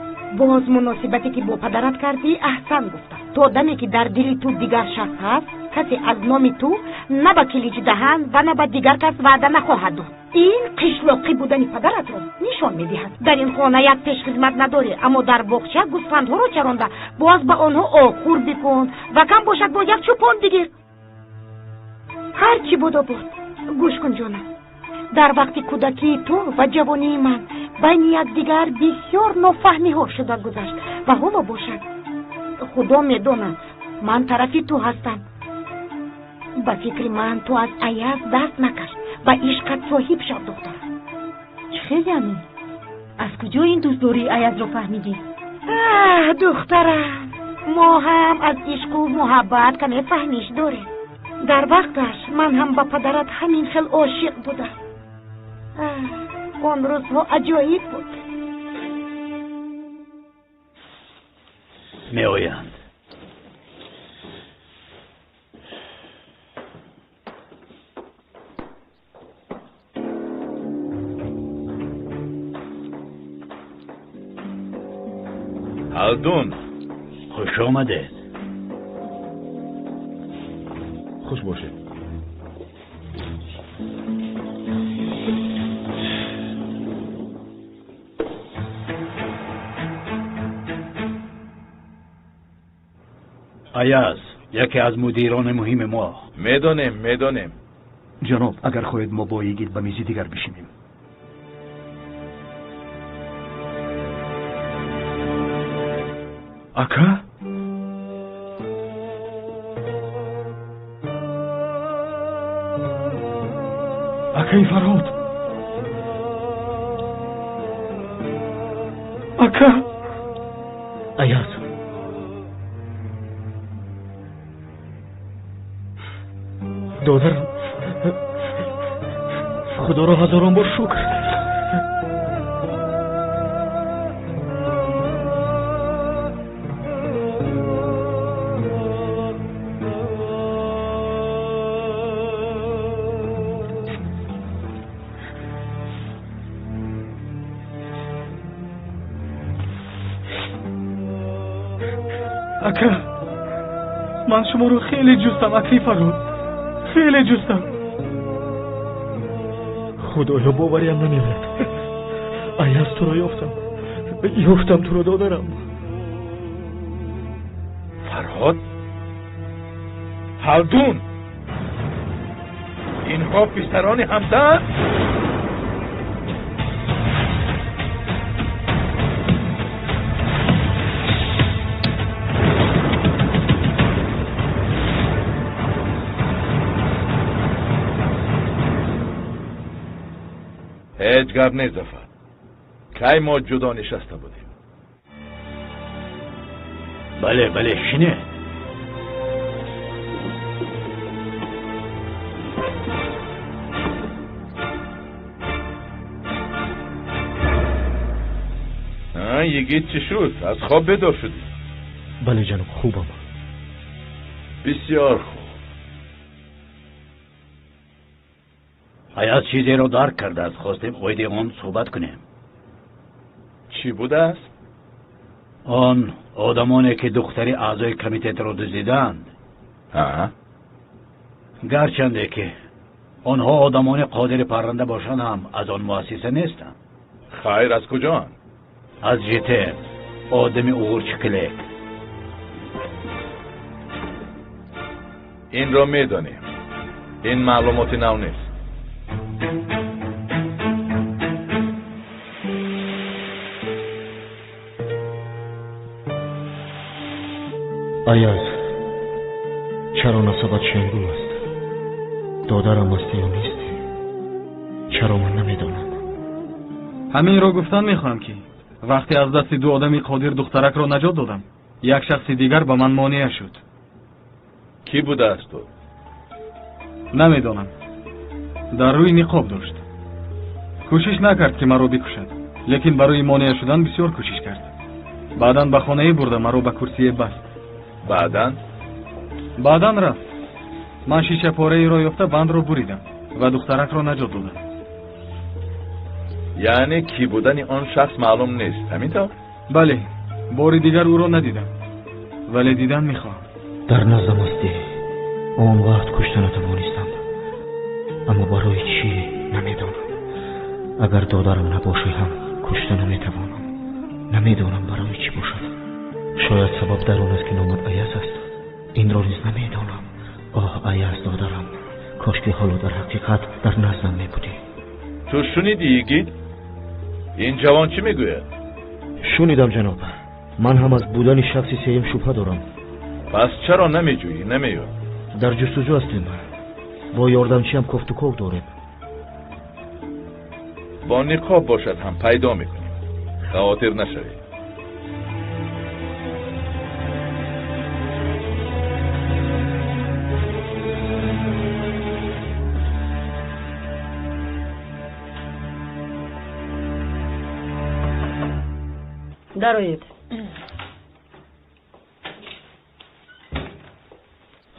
Боз муносибате ки бо падарат кардӣ аҳсан гуфтанд. То даме ки дар дили ту дигар шахс ҳаст, касе аз номи ту на ба Килич даҳан ва на ба дигар кас ваъда нахоҳад дод. Ин қишлоқӣ будани падаратро нишон медиҳад. Дар ин хона як пешхизмат надорӣ, аммо дар боғча гӯсфандҳоро чаронда боз ба онҳо охур бикун ва кам бошад бо як чӯпон бигир. Ҳар чӣ будо буд. Гӯш кун ҷонам, дар вақти кӯдакии ту ва ҷавонии ман байни якдигар бисёр нофаҳмиҳо шуда гузашт ва ҳоло бошад худо медонад ман тарафи ту ҳастам. Ба фикри ман ту аз Аяз даст накаш, ба ишқат соҳиб шав духтар. Чӣ хел яъне? Аз куҷо ин дӯстдории Аязро фаҳмидӣ? Аҳ, духтарам, мо ҳам аз ишқу муҳаббат каме фаҳмиш дорем. Дар вақташ ман ҳам ба падарат ҳамин хел ошиқ будам. Он рӯзҳо аҷоиб буд. Меоянд. Ҳалдун, хуш омадед. Хуш бошед. Аяз яке аз мудирони муҳими мо. Медонем, медонем. Ҷаноб, агар хоҳед мо бо йигит ба мизи дигар бишинем. Ака? Акаи Фарҳод! Ака! Аяз, додарам, худоро ҳазорон бор шукр. Ака, ман шуморо хеле ҷустам, акаи Фарҳод, хеле ҷустам. Худоё, бовариам намеояд. Аяз, туро ёфтам, ёфтам туро додарам. Фарҳод, Ҳалдун, инҳо писарони ҳамзаанд? Ҳеҷ гап нест, Зафар. Кай мо ҷудо нишаста будем? Бале, бале, шинед. Йигит чӣ шуд? Аз хоб бедор шудӣ? Бале ҷаноб, хубам. Бисёр хуб. Аяз чизеро дарк кардааст, хостем оиди он суҳбат кунем. Чӣ будааст? Он одамоне ки духтари аъзои комитетро дуздиданд, гарчанде ки онҳо одамони қодири парранда бошанд ҳам аз он муассиса нестанд. Хайр, аз куҷоанд? Аз ЖТ, одами уғурчиклек. Инро медонем. Ин маълумоти нав нест. Аяз, чаро насабат Шенгул аст? Додарам ҳастӣ ё нестӣ? Чаро ман намедонам? Ҳаминро гуфтан мехоҳам ки вақте аз дасти ду одами қодир духтаракро наҷот додам, як шахси дигар ба ман монеа шуд. Кӣ будааст ӯ? Намедонам. Дар рӯй ниқоб дошт. Кӯшиш накард, ки маро бикушад, лекин барои монеа шудан бисёр кӯшиш кард. Баъдан ба хонае бурда маро ба курсие баст. Баъдан? Баъдан рафт. Ман шишапораеро ёфта бандро буридам ва духтаракро наҷот додам. Яъне кӣ будани он шахс маълум нест, ҳамин тавр? Бале, бори дигар ӯро надидам, вале дидан мехоҳам. Дар наздам ҳастӣ. Он вақт кушта натавонистам, аммо барои чӣ намедонам. Агар додарам набошӣ ҳам кушта наметавонам. Намедонам барои чӣ бошад. Шояд сабаб дар он аст, ки номат Аяз аст. Инро низ намедонам. Оҳ, Аяз додарам, кошки ҳоло дар ҳақиқат дар наздам мебудӣ. Ту шунидӣ, йигит? Ин ҷавон чӣ мегӯяд? Шунидам, ҷаноб. Ман ҳам аз будани шахси сеюм шубҳа дорам. Пас чаро намеҷӯӣ, намеёбӣ? Дар ҷустуҷӯ ҳастем. Бо ёрдамчиам кофтуков дорем. Бо ниқоб бошад ҳам пайдо мекунем. Хавотир нашавед. Дароед.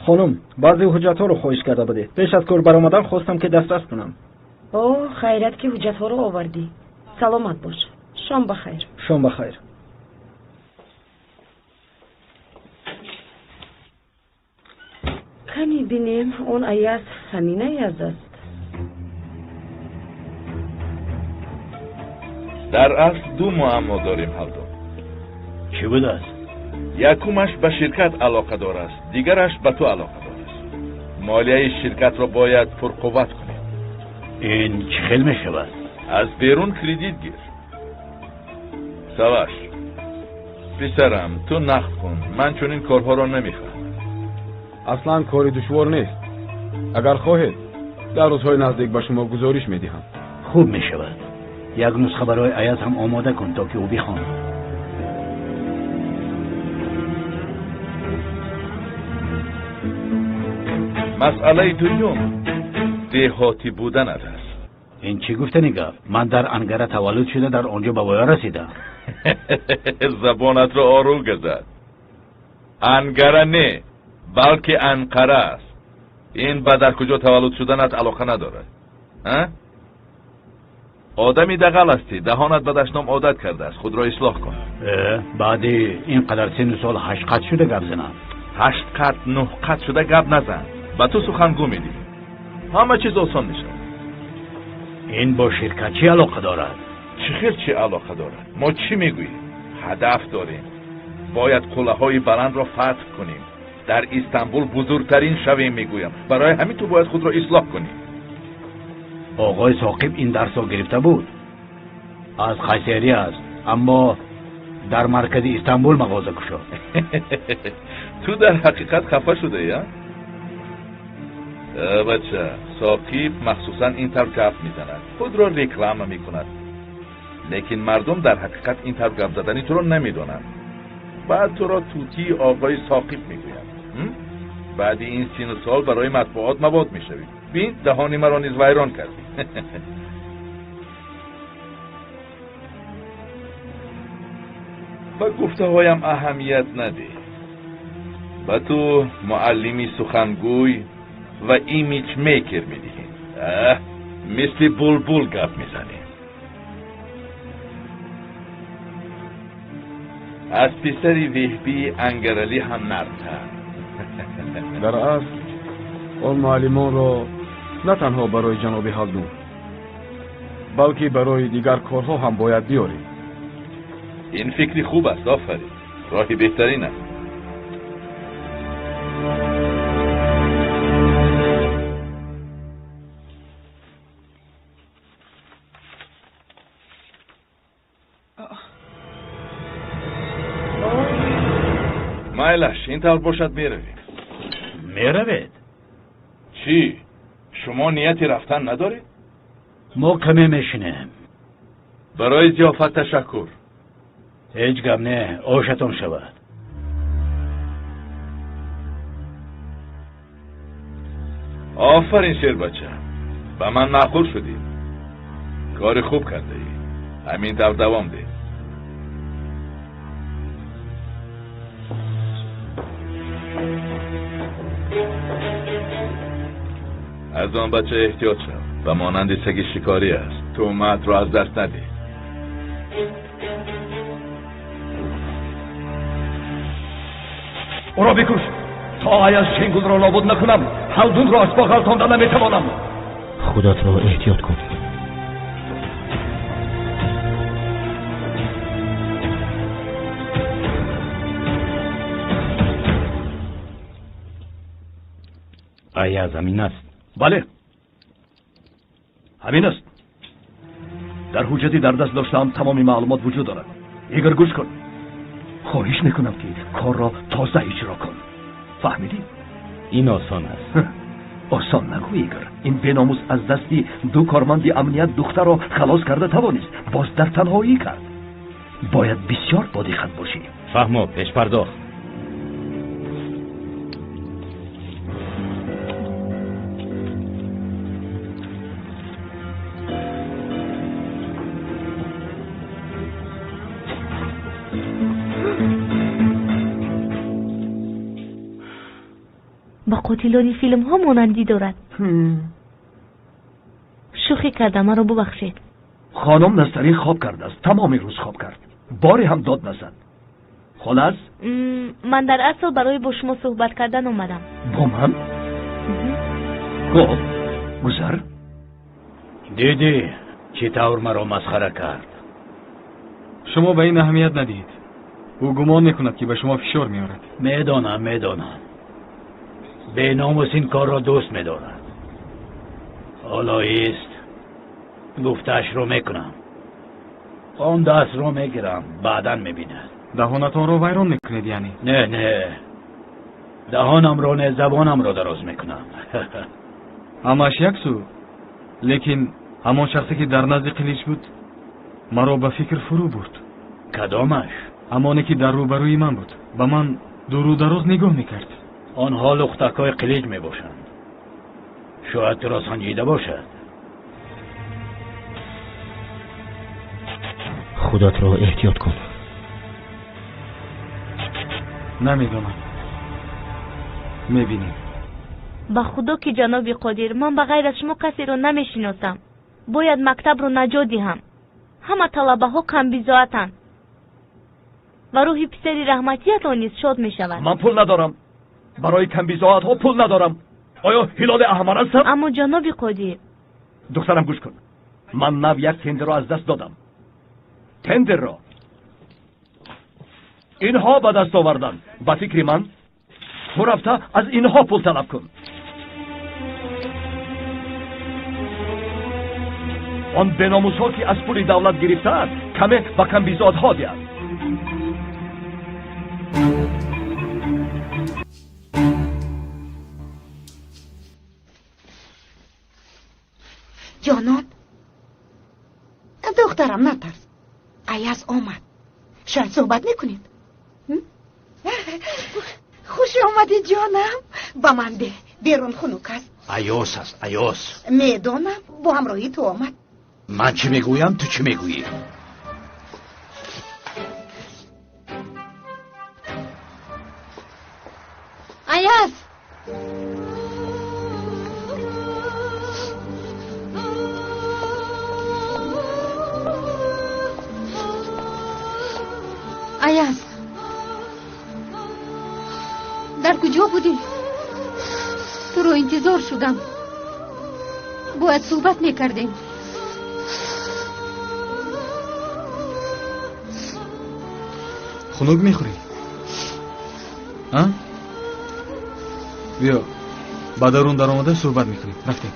Хонум, баъзе ҳуҷҷатҳоро хоҳиш карда будед. Пеш аз кор баромадан хостам, ки дастрас кунам. О, хайрат, ки ҳуҷҷатҳоро овардӣ. Саломат бош. Шом ба хайр. Шом ба хайр. Кани бинем, он Аяз ҳамин Аяз аст. Дар асл ду муаммо дорем, ҳалдун. Чӣ будааст? Якумаш ба ширкат алоқадор аст, дигараш ба ту алоқадор аст. Молияи ширкатро бояд пурқувват кунем. Ин чӣ хел мешавад? Аз берун кредит гир. Саваш, писарам, ту нақд кун. Ман чунин корҳоро намехоҳам. Аслан кори душвор нест. Агар хоҳед, дар рӯзҳои наздик ба шумо гузориш медиҳам. Хуб мешавад. Як нусха барои Аяз ҳам омода кун, то ки ӯ бихонад. Масъалаи дуюм деҳотӣ буданат аст. Ин чӣ гуфтани гап? Ман дар Ангара таваллуд шуда, дар он ҷо ба воя расидам. Забонатро ору газад. Ангара не, балки Анқара аст. Ин ба дар куҷо таваллуд шуданат алоқа надорад. Одами дағал ҳастӣ, даҳонат ба дашном одат кардааст. Худро ислоҳ кун. Баъди ин қадар сину сол 8 қат шуда гап занам. 8 қат, 9 қат шуда гап назан. Ба ту сухангӯ медиҳем. Ҳама чиз осон мешавад. Ин бо ширкат чӣ алоқа дорад? Чӣ хел чӣ алоқа дорад? Мо чӣ мегӯем? Ҳадаф дорем. Бояд қуллаҳои баландро фатҳ кунем. Дар Истанбул бузургтарин шавем, мегӯям. Барои ҳамин ту бояд худро ислоҳ кунӣ. Оғои Соқиб ин дарсро гирифта буд. Аз Қайсерӣ аст, аммо дар маркази Истанбул мағоза кушод. Ту дар ҳақиқат хафа шудаӣ, а? Бача, Соқиб махсусан ин тавр гап мезанад, худро реклама мекунад. Лекин мардум дар ҳақиқат ин тавр гап задани туро намедонанд. Баъд туро тутии оғои Соқиб мегӯянд. Баъди ин сину сол барои матбуот мавод мешавӣ. Бин, даҳони маро низ вайрон кардӣ. Ба гуфтаҳоям аҳамият надеҳ. Ба ту муаллими сухангӯй ва имидж мейкер медиҳем. Мисли булбул гап мезанем. Аз писари Веҳбии Ангаралӣ ҳам нармтар. Дар асл он муаллимонро на танҳо барои ҷаноби Ҳалдун, балки барои дигар корҳо ҳам бояд биёрем. Ин фикри хуб аст, офарин. Роҳи беҳтарин аст. Майлаш, ин тавр бошад, меравем. Меравед? Чӣ? Шумо нияти рафтан надоред? Мо каме мешинем. Барои зиёфат ташаккур. Ҳеҷ гап не, ошатон шавад. Офарин, шербача, ба ман маъқул шудӣ. Кори хуб кардаӣ. Ҳамин тавр давом деҳ. Аз он бача эҳтиёт шав. Ба монанди саги шикорӣ аст. Туҳматро аз даст надеҳ. Ӯро бикуш то Аяз Шенгулро нобуд накунам. Ҳалдунро аз по ғалтонда наметавонам. Худатро эҳтиёт кун. Аяз ҳамин аст? Бале, ҳамин аст. Дар ҳуҷҷати дар даст доштаам тамоми маълумот вуҷуд дорад. Игор, гӯш кун. Хоҳиш мекунам, ки корро тоза иҷро кун. Фаҳмидӣ? Ин осон аст. Осон нагӯ, Игор. Ин беномус аз дасти ду корманди амният духтарро халос карда тавонист. Боз дар танҳоӣ кард. Бояд бисёр бодиққат бошӣ. Фаҳмо, пешпардохт. Ба қотилони филмҳо монандӣ дорад. Шӯхӣ карда, маро бубахшед. Хонум Настарин хоб кардааст. Тамоми рӯз хоб кард. Боре ҳам дод назад. Холас? Ман дар асл барои бо шумо суҳбат кардан омадам. Бо ман? Хуб, гузар. Дидӣ чӣ тавр маро масхара кард? Шумо ба ин аҳамият надиҳед. Ӯ гумон мекунад, ки ба шумо фишор меорад. Медонам, медонам. Беномус ин корро дӯст медорад. Ҳоло ист, гуфтаашро мекунам. Он дастро мегирам, баъдан мебинад. Даҳонатонро вайрон мекунед, яъне? Не, не, даҳонамро не, забонамро дароз мекунам. Ҳамааш як сӯ, лекин ҳамон шахсе, ки дар назди Қилич буд, маро ба фикр фурӯ бурд. Кадомаш? Ҳамоне, ки дар рӯбарӯи ман буд. Ба ман дуру дароз нигоҳ мекард. Онҳо лухтакҳои Қилич мебошанд. Шояд туро санҷида бошад. Худатро эҳтиёт кун. Намедонам, мебинем. Ба худо ки ҷаноби Қодир, ман ба ғайр аз шумо касеро намешиносам. Бояд мактабро наҷот диҳам. Ҳама талабаҳо камбизоатанд ва рӯҳи писари раҳматиятон низ шод мешавад. Ман пул надорам. Барои камбизоатҳо пул надорам. Оё ҳилоли аҳмар ҳастам? Аммо ҷаноби Қодир. Духтарам, гӯш кун. Ман нав як тендерро аз даст додам. Тендерро инҳо ба даст оварданд. Ба фикри ман, ту рафта аз инҳо пул талаб кун. Он беномусҳо, ки аз пули давлат гирифтаанд, каме ба камбизоатҳо диҳанд. Ҷонон, духтарам, натарс. Аяз омад. Шояд суҳбат мекунед? Хуш омадӣ, ҷонам. Ба ман деҳ, берун хунук аст. Аёс аст, Аёс. Медонам, бо ҳамроҳии ту омад. Ман чӣ мегӯям, ту чӣ мегӯӣ? Аяз! Аяз, дар куҷо будӣ? Туро интизор шудам. Бояд суҳбат мекардем. Хунук мехӯрӣ? А? Биё, ба дарун даромада суҳбат мекунем. Рафтем.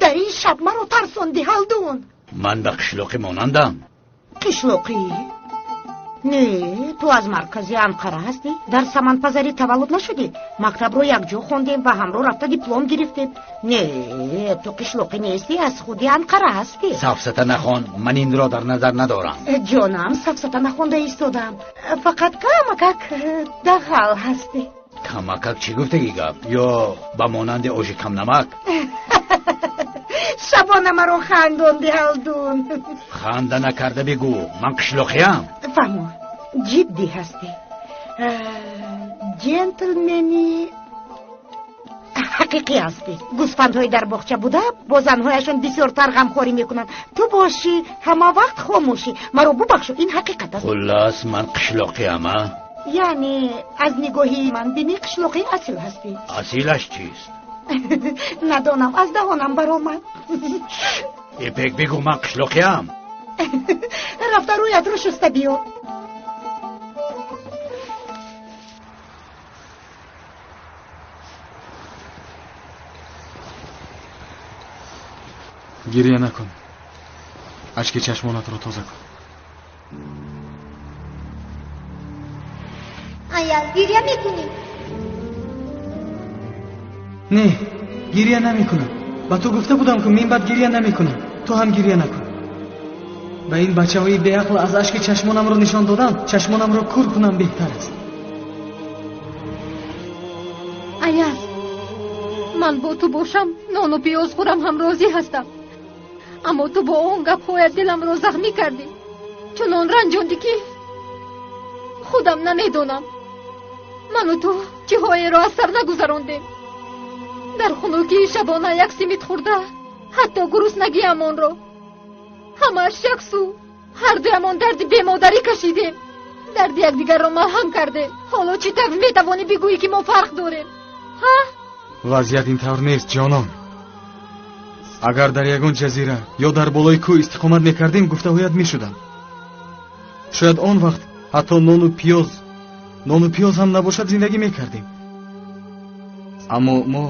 Дар ин шаб маро тарсонди, Ҳалдун. Ман ба қишлоқӣ монандам. Қишлоқӣ? Не, ту аз маркази Анқара ҳастӣ. Дар Саманпазарӣ таваллуд нашудӣ. Мактабро якҷо хондем ва ҳамроҳ рафта диплом гирифтем. Не, ту қишлоқӣ нестӣ, аз худи Анқара ҳастӣ. Сафсата нахон, ман инро дар назар надорам. Ҷонам, сафсата нахонда истодам. Фақат камакак дағал ҳастӣ. Камакак чӣ гуфтагӣ гап? Ё ба монанди оши камнамак? Шабона маро хандонди, Ҳалдун. Ханда накарда бигӯ, ман қишлоқиям. Фаҳмо, ҷиддӣ ҳастӣ. Ҷентлмени ҳақиқӣ ҳастӣ. Гӯсфандҳои дар боғча буда бо занҳояшон бисёртар ғамхорӣ мекунанд. Ту бошӣ ҳама вақт хомӯшӣ. Маро бубахшу, ин ҳақиқат аст. Хуллас, ман қишлоқиям, а? Яъне аз нигоҳи ман бинӣ қишлоқии асил ҳастӣ. Асилаш чист? Надонам, аз даҳонам баромад. Ипек, бигӯ, ман қишлоқиям. Рафта рӯятро шуста биё. Гиря накун, ашки чашмонатро тоза кун. Аяз, гиря мекунӣ? Не, гиря намекунам. Ба ту гуфта будам, ки мин баъд гиря намекунам. Ту ҳам гиря накун. Ба ин бачаҳои беақл аз ашки чашмонамро нишон додам, чашмонамро кур кунам беҳтар аст. Аяз, ман бо ту бошам, нону пиёз хӯрам ҳам розӣ ҳастам. Аммо ту бо он гапҳоят диламро захмӣ кардӣ. Чунон ранҷондӣ, ки худам намедонам. Ману ту чиҳоеро аз сар нагузарондем. Дар хунукии шабона як симит хӯрда, ҳатто гуруснагиамонро ҳамааш яксӯ, ҳардуямон дарди бемодарӣ кашидем. Дарди якдигарро малҳам кардем. Ҳоло чӣ тавр метавонӣ бигӯӣ, ки мо фарқ дорем? Ҳа? Вазъият ин тавр нест, ҷонон. Агар дар ягон ҷазира ё дар болои кӯҳ истиқомат мекардем, гуфтаҳоят мешуданд. Шояд он вақт ҳатто нону пиёз ҳам набошад зиндагӣ мекардем. Аммо мо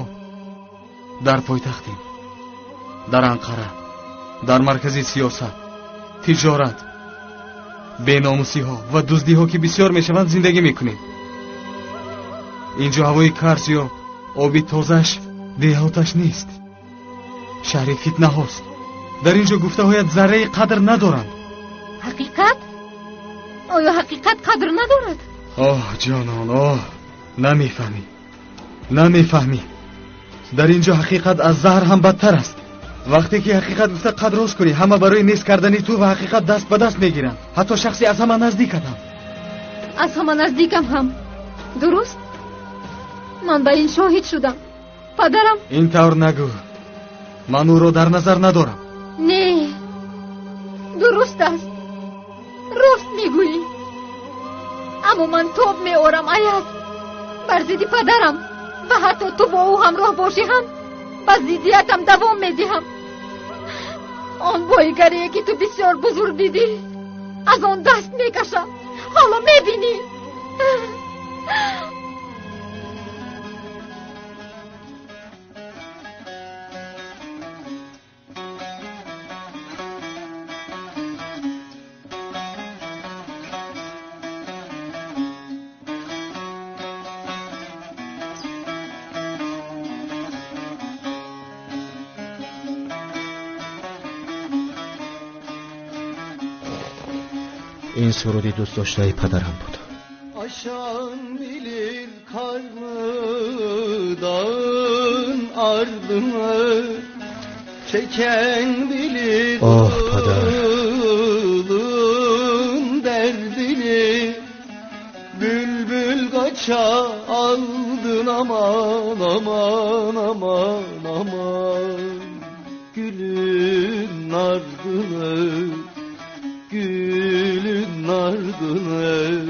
дар пойтахтем, дар Анқара, дар маркази сиёсат, тиҷорат, беномусиҳо ва дуздиҳо, ки бисёр мешаванд, зиндагӣ мекунем. Инҷо ҳавои карс ё оби тозааш деҳоташ нест. Шаҳри фитнаҳост. Дар ин ҷо гуфтаҳоят зарраи қадр надоранд. Ҳақиқат? Оё ҳақиқат қадр надорад? Оҳ, ҷонон, оҳ, намефаҳмӣ, намефаҳмӣ. Дар ин ҷо ҳақиқат аз заҳр ҳам бадтар аст. Вақте ки ҳақиқат гуфта қад рост кунӣ, ҳама барои нест кардани ту ва ҳақиқат даст ба даст мегиранд, ҳатто шахси аз ҳама наздикат ҳам. Аз ҳама наздикам ҳам. Дуруст? Ман ба ин шоҳид шудам. Падарам. Ин тавр нагӯ. Ман ӯро дар назар надорам. Не, дуруст аст. Рост мегӯӣ. Аммо ман тоб меорам, Аяз. Бар зидди падарам ва ҳатто ту бо ӯ ҳамроҳ бошӣ ҳам ба зиддиятам давом медиҳам. Он боигарие, ки ту бисёр бузург дидӣ, аз он даст мекашам. Ҳоло мебинӣ. Ин суруди дӯстдоштаи падарам буд. Aşan bilir karlı dağın ardını, çeken bilir Оҳ, падар, dağın derdini. Bülbül kaça aldın aman aman aman aman. Gülün ardını, gülün ardını,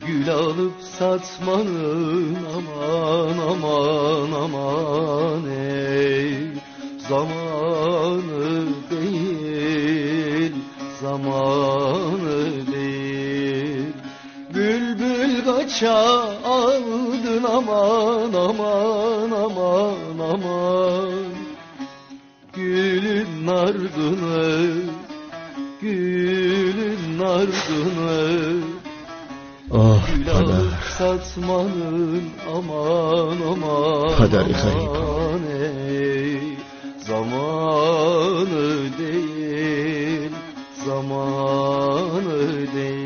gül alıp satmanın aman aman aman ey. Zamanı değil, zamanı değil. Bülbül kaça aldın aman aman aman aman. Gülün ardını, Gülün ardını Ah Gül падар, alıp satmanın aman aman Падари ғариб. Aman ey. Zamanı değil, zamanı değil.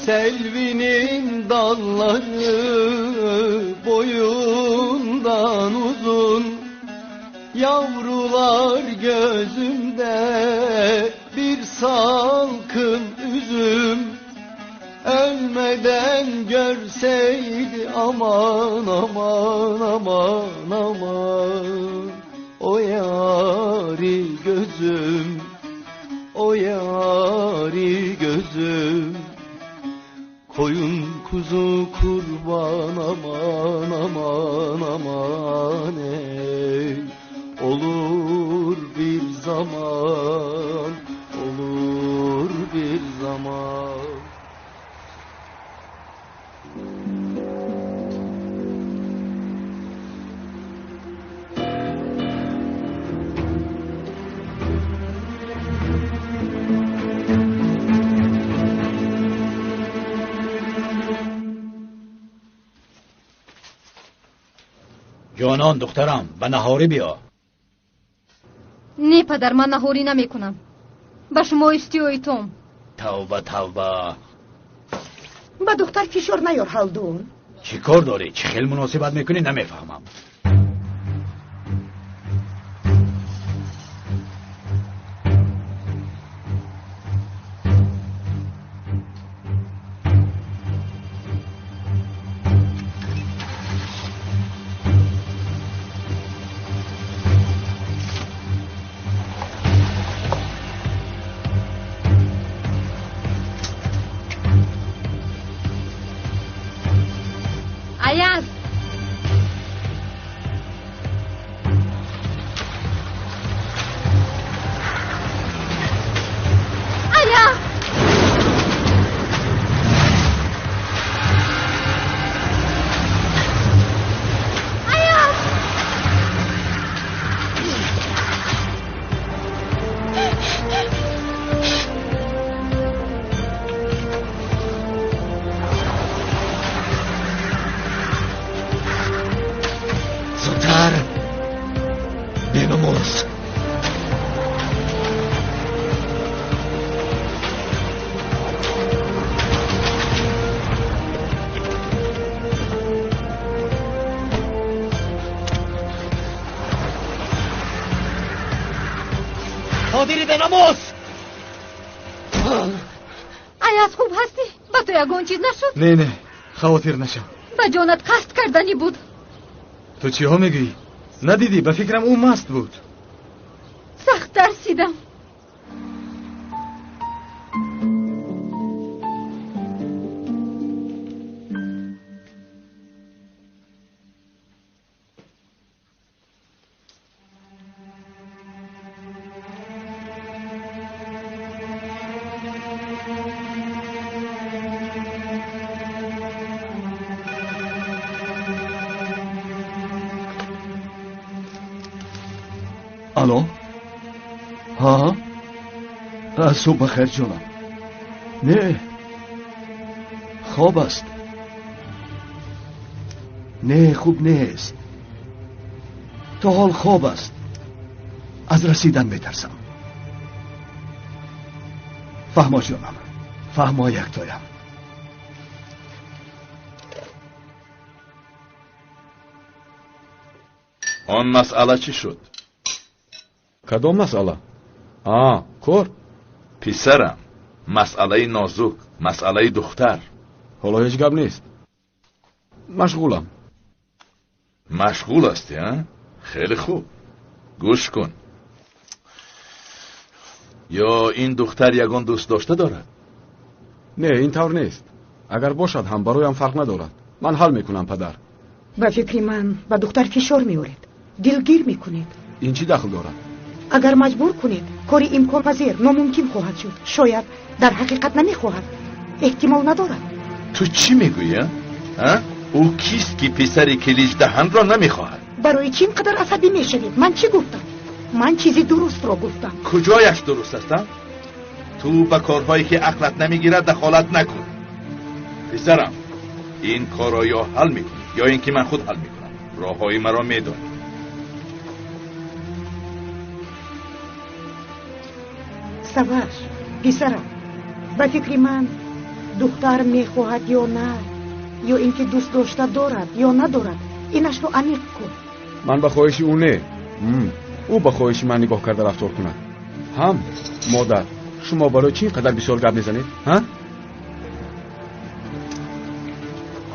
Selvinin dalları boyundan uzun, yavrular gözümde bir salkım üzüm. Ölmeden görseydi aman aman aman aman, o yari gözüm, o yari gözüm. Koyun kuzu kurban aman aman aman ey. Olur bir zaman, olur bir zaman. Ҷонон, духтарам, ба наҳорӣ биё. Не падар, ман наҳорӣ намекунам. Ба шумо иштиҳои том. Тавба, тавба. Ба духтар фишор наёр, Ҳалдун. Чӣ кор дорӣ? Чӣ хел муносибат мекунӣ, намефаҳмам. Аяз! Аяз! Аяз! Зудтар, беномус. Қодири беномус! Аяз, хуб ҳастӣ? Ба ту ягон чиз нашуд? Не, не, хавотир нашав. Ба ҷонат қасд карданӣ буд. Ту чиҳо мегӯӣ? Надидӣ, ба фикрам ӯ маст буд. Сахт тарсидам. Алло? Ҳа? Субҳ бахайр, ҷонам. Не, хоб аст. Не, хуб нест. То ҳол хоб аст. Аз расидан метарсам. Фаҳмо, ҷонам, фаҳмо, яктоям. Он масъала чӣ шуд? Кадом масъала? А, кор. Писарам, масъалаи нозук, масъалаи духтар. Ҳоло ҳеҷ гап нест. Машғулам. Машғул ҳастӣ, а? Хеле хуб. Гӯш кун. Ё ин духтар ягон дӯст дошта дорад? Не, ин тавр нест. Агар бошад ҳам бароям фарқ надорад. Ман ҳал мекунам, падар. Ба фикри ман ба духтар фишор меоред, дилгир мекунед. Ин чӣ дахл дорад? Агар маҷбур кунед, кори имконпазир номумкин хоҳад шуд. Шояд дар ҳақиқат намехоҳад. Эҳтимол надорад. Ту чӣ мегӯӣ, а? Ӯ кист ки писари Килиҷдаҳанро намехоҳад? Барои чӣ ин қадар асабӣ мешавед? Ман чӣ гуфтам? Ман чизи дурустро гуфтам. Куҷояш дуруст аст, а? Ту ба корҳое ки ақлат намегирад дахолат накун. Писарам, ин корро ё ҳал мекунӣ, ё ин ки ман худ ҳал мекунам. Роҳҳои маро медонӣ. Саваш, писарам, ба фикри ман духтар мехоҳад ё на, ё ин ки дӯст дошта дорад ё надорад, инашро аниқ кун. Ман ба хоҳиши ӯ не, ӯ ба хоҳиши ман нигоҳ карда рафтор кунад. Ҳам, модар, шумо барои чӣ ин қадар бисёр гап мезанед, ҳа?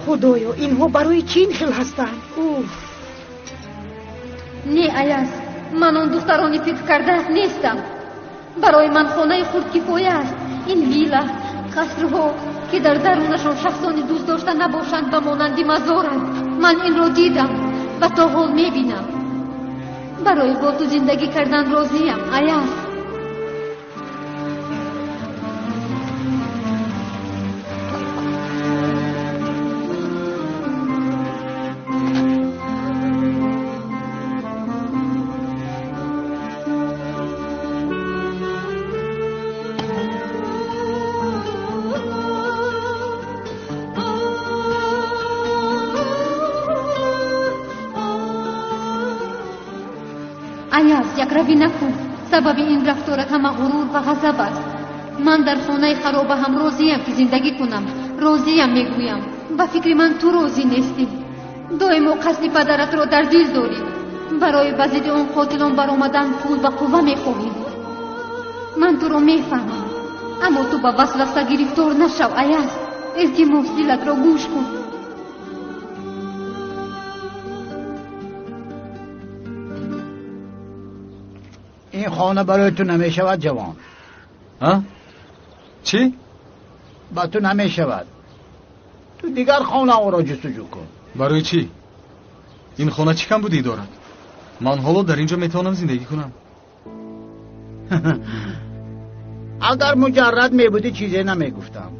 Худоё, инҳо барои чӣ ин хел ҳастанд? Уф! Не, Аяз, ман он духтарони фикр карда нестам. Барои ман хонаи хурд кифоя аст. Ин вилла, қасрҳо, ки дар дарунашон шахсони дӯст дошта набошанд, ба монанди мазоранд. Ман инро дидам ва то ҳол мебинам. Барои бо ту зиндагӣ кардан розиям, Аяз. Аяз, якравӣ накун. Сабаби ин рафторат ҳама ғурур ва ғазаб аст. Ман дар хонаи хароба ҳам розиям ки зиндагӣ кунам. Розиям мегӯям. Ба фикри ман ту розӣ нестӣ. Доимо қасди падаратро дар дил дорӣ. Барои ба зидди он қотилон баромадан пул ва қувва мехоҳӣ. Ман туро мефаҳмам, аммо ту ба васваса гирифтор нашав, Аяз. Илтимос, дилатро гӯш кун. Ин хона барои ту намешавад, ҷавон. А? Чӣ? Ба ту намешавад. Ту дигар хонаҳоро ҷустуҷӯ кун. Барои чӣ? Ин хона чӣ камбудӣ дорад? Ман ҳоло дар ин ҷо метавонам зиндагӣ кунам. Агар муҷаррад мебудӣ чизе намегуфтам.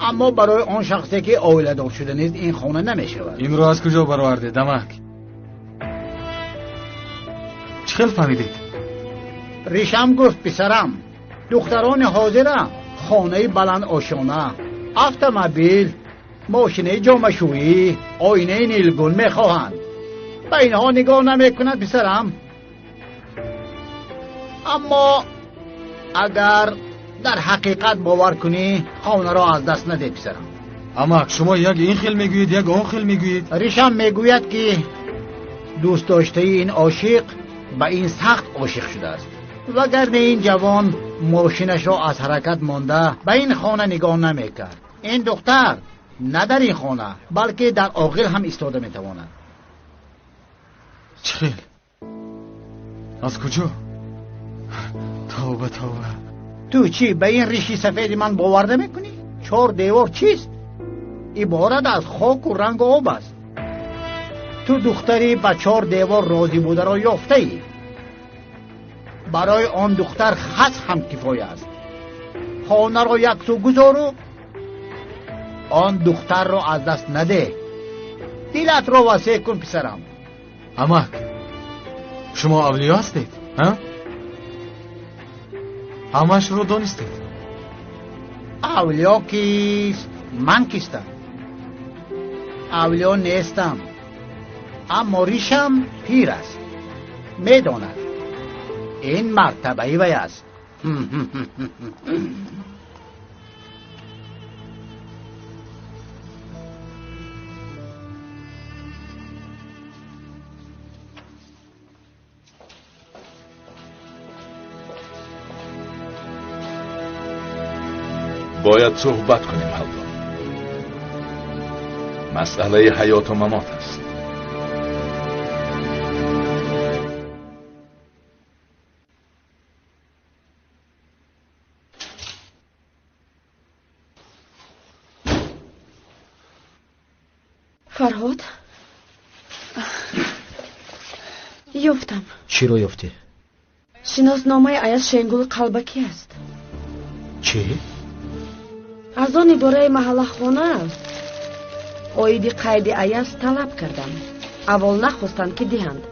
Аммо барои он шахсе ки оиладор шуда нест ин хона намешавад. Инро аз куҷо баровардед, дамак? Чӣ хел фаҳмидед? Ришам гуфт, писарам, духтарони ҳозира хонаи баландошёна, автомобил, мошинаи ҷомашӯӣ, оинаи нилгун мехоҳанд. Ба инҳо нигоҳ намекунад, писарам. Аммо агар дар ҳақиқат бовар кунӣ, хонаро аз даст наде, писарам. Амак, шумо як ин хел мегӯед, як он хел мегӯед. Ришам мегӯяд, ки дӯстдоштаи ин ошиқ ба ин сахт ошиқ шудааст. Вагарна ин ҷавон мошинашро аз ҳаракат монда ба ин хона нигоҳ намекард. Ин духтар на дар ин хона, балки дар оғил ҳам истода метавонад. Чӣ хел? Аз куҷо? Тавба, тавба. Ту чӣ ба ин риши сафеди ман бовар намекунӣ? Чор девор чист? Иборат аз хоку рангу об аст. Ту духтари ба чор девор розӣ бударо ёфтаӣ. Барои он духтар хас ҳам кифоя аст. Хонаро яксӯ гузору он духтарро аз даст наде. Дилатро васеъ кун, писарам. Амак, шумо авлиё ҳастед, а? Ҳамаашро донистед? Авлиё кист? Ман кистам? Авлиё нестам. Аммо ришам пир аст, медонад. Ин мартабаи вай аст. Бояд суҳбат кунем, Ҳалдун. Масъалаи ҳаёту мамот аст. Фарҳод, ёфтам. Чиро ёфтӣ? Шиносномаи Аяз Шенгул қалбакӣ аст. Чӣ? Аз он идораи маҳаллахона оиди қайди Аяз талаб кардам. Аввал нахостанд, ки диҳанд,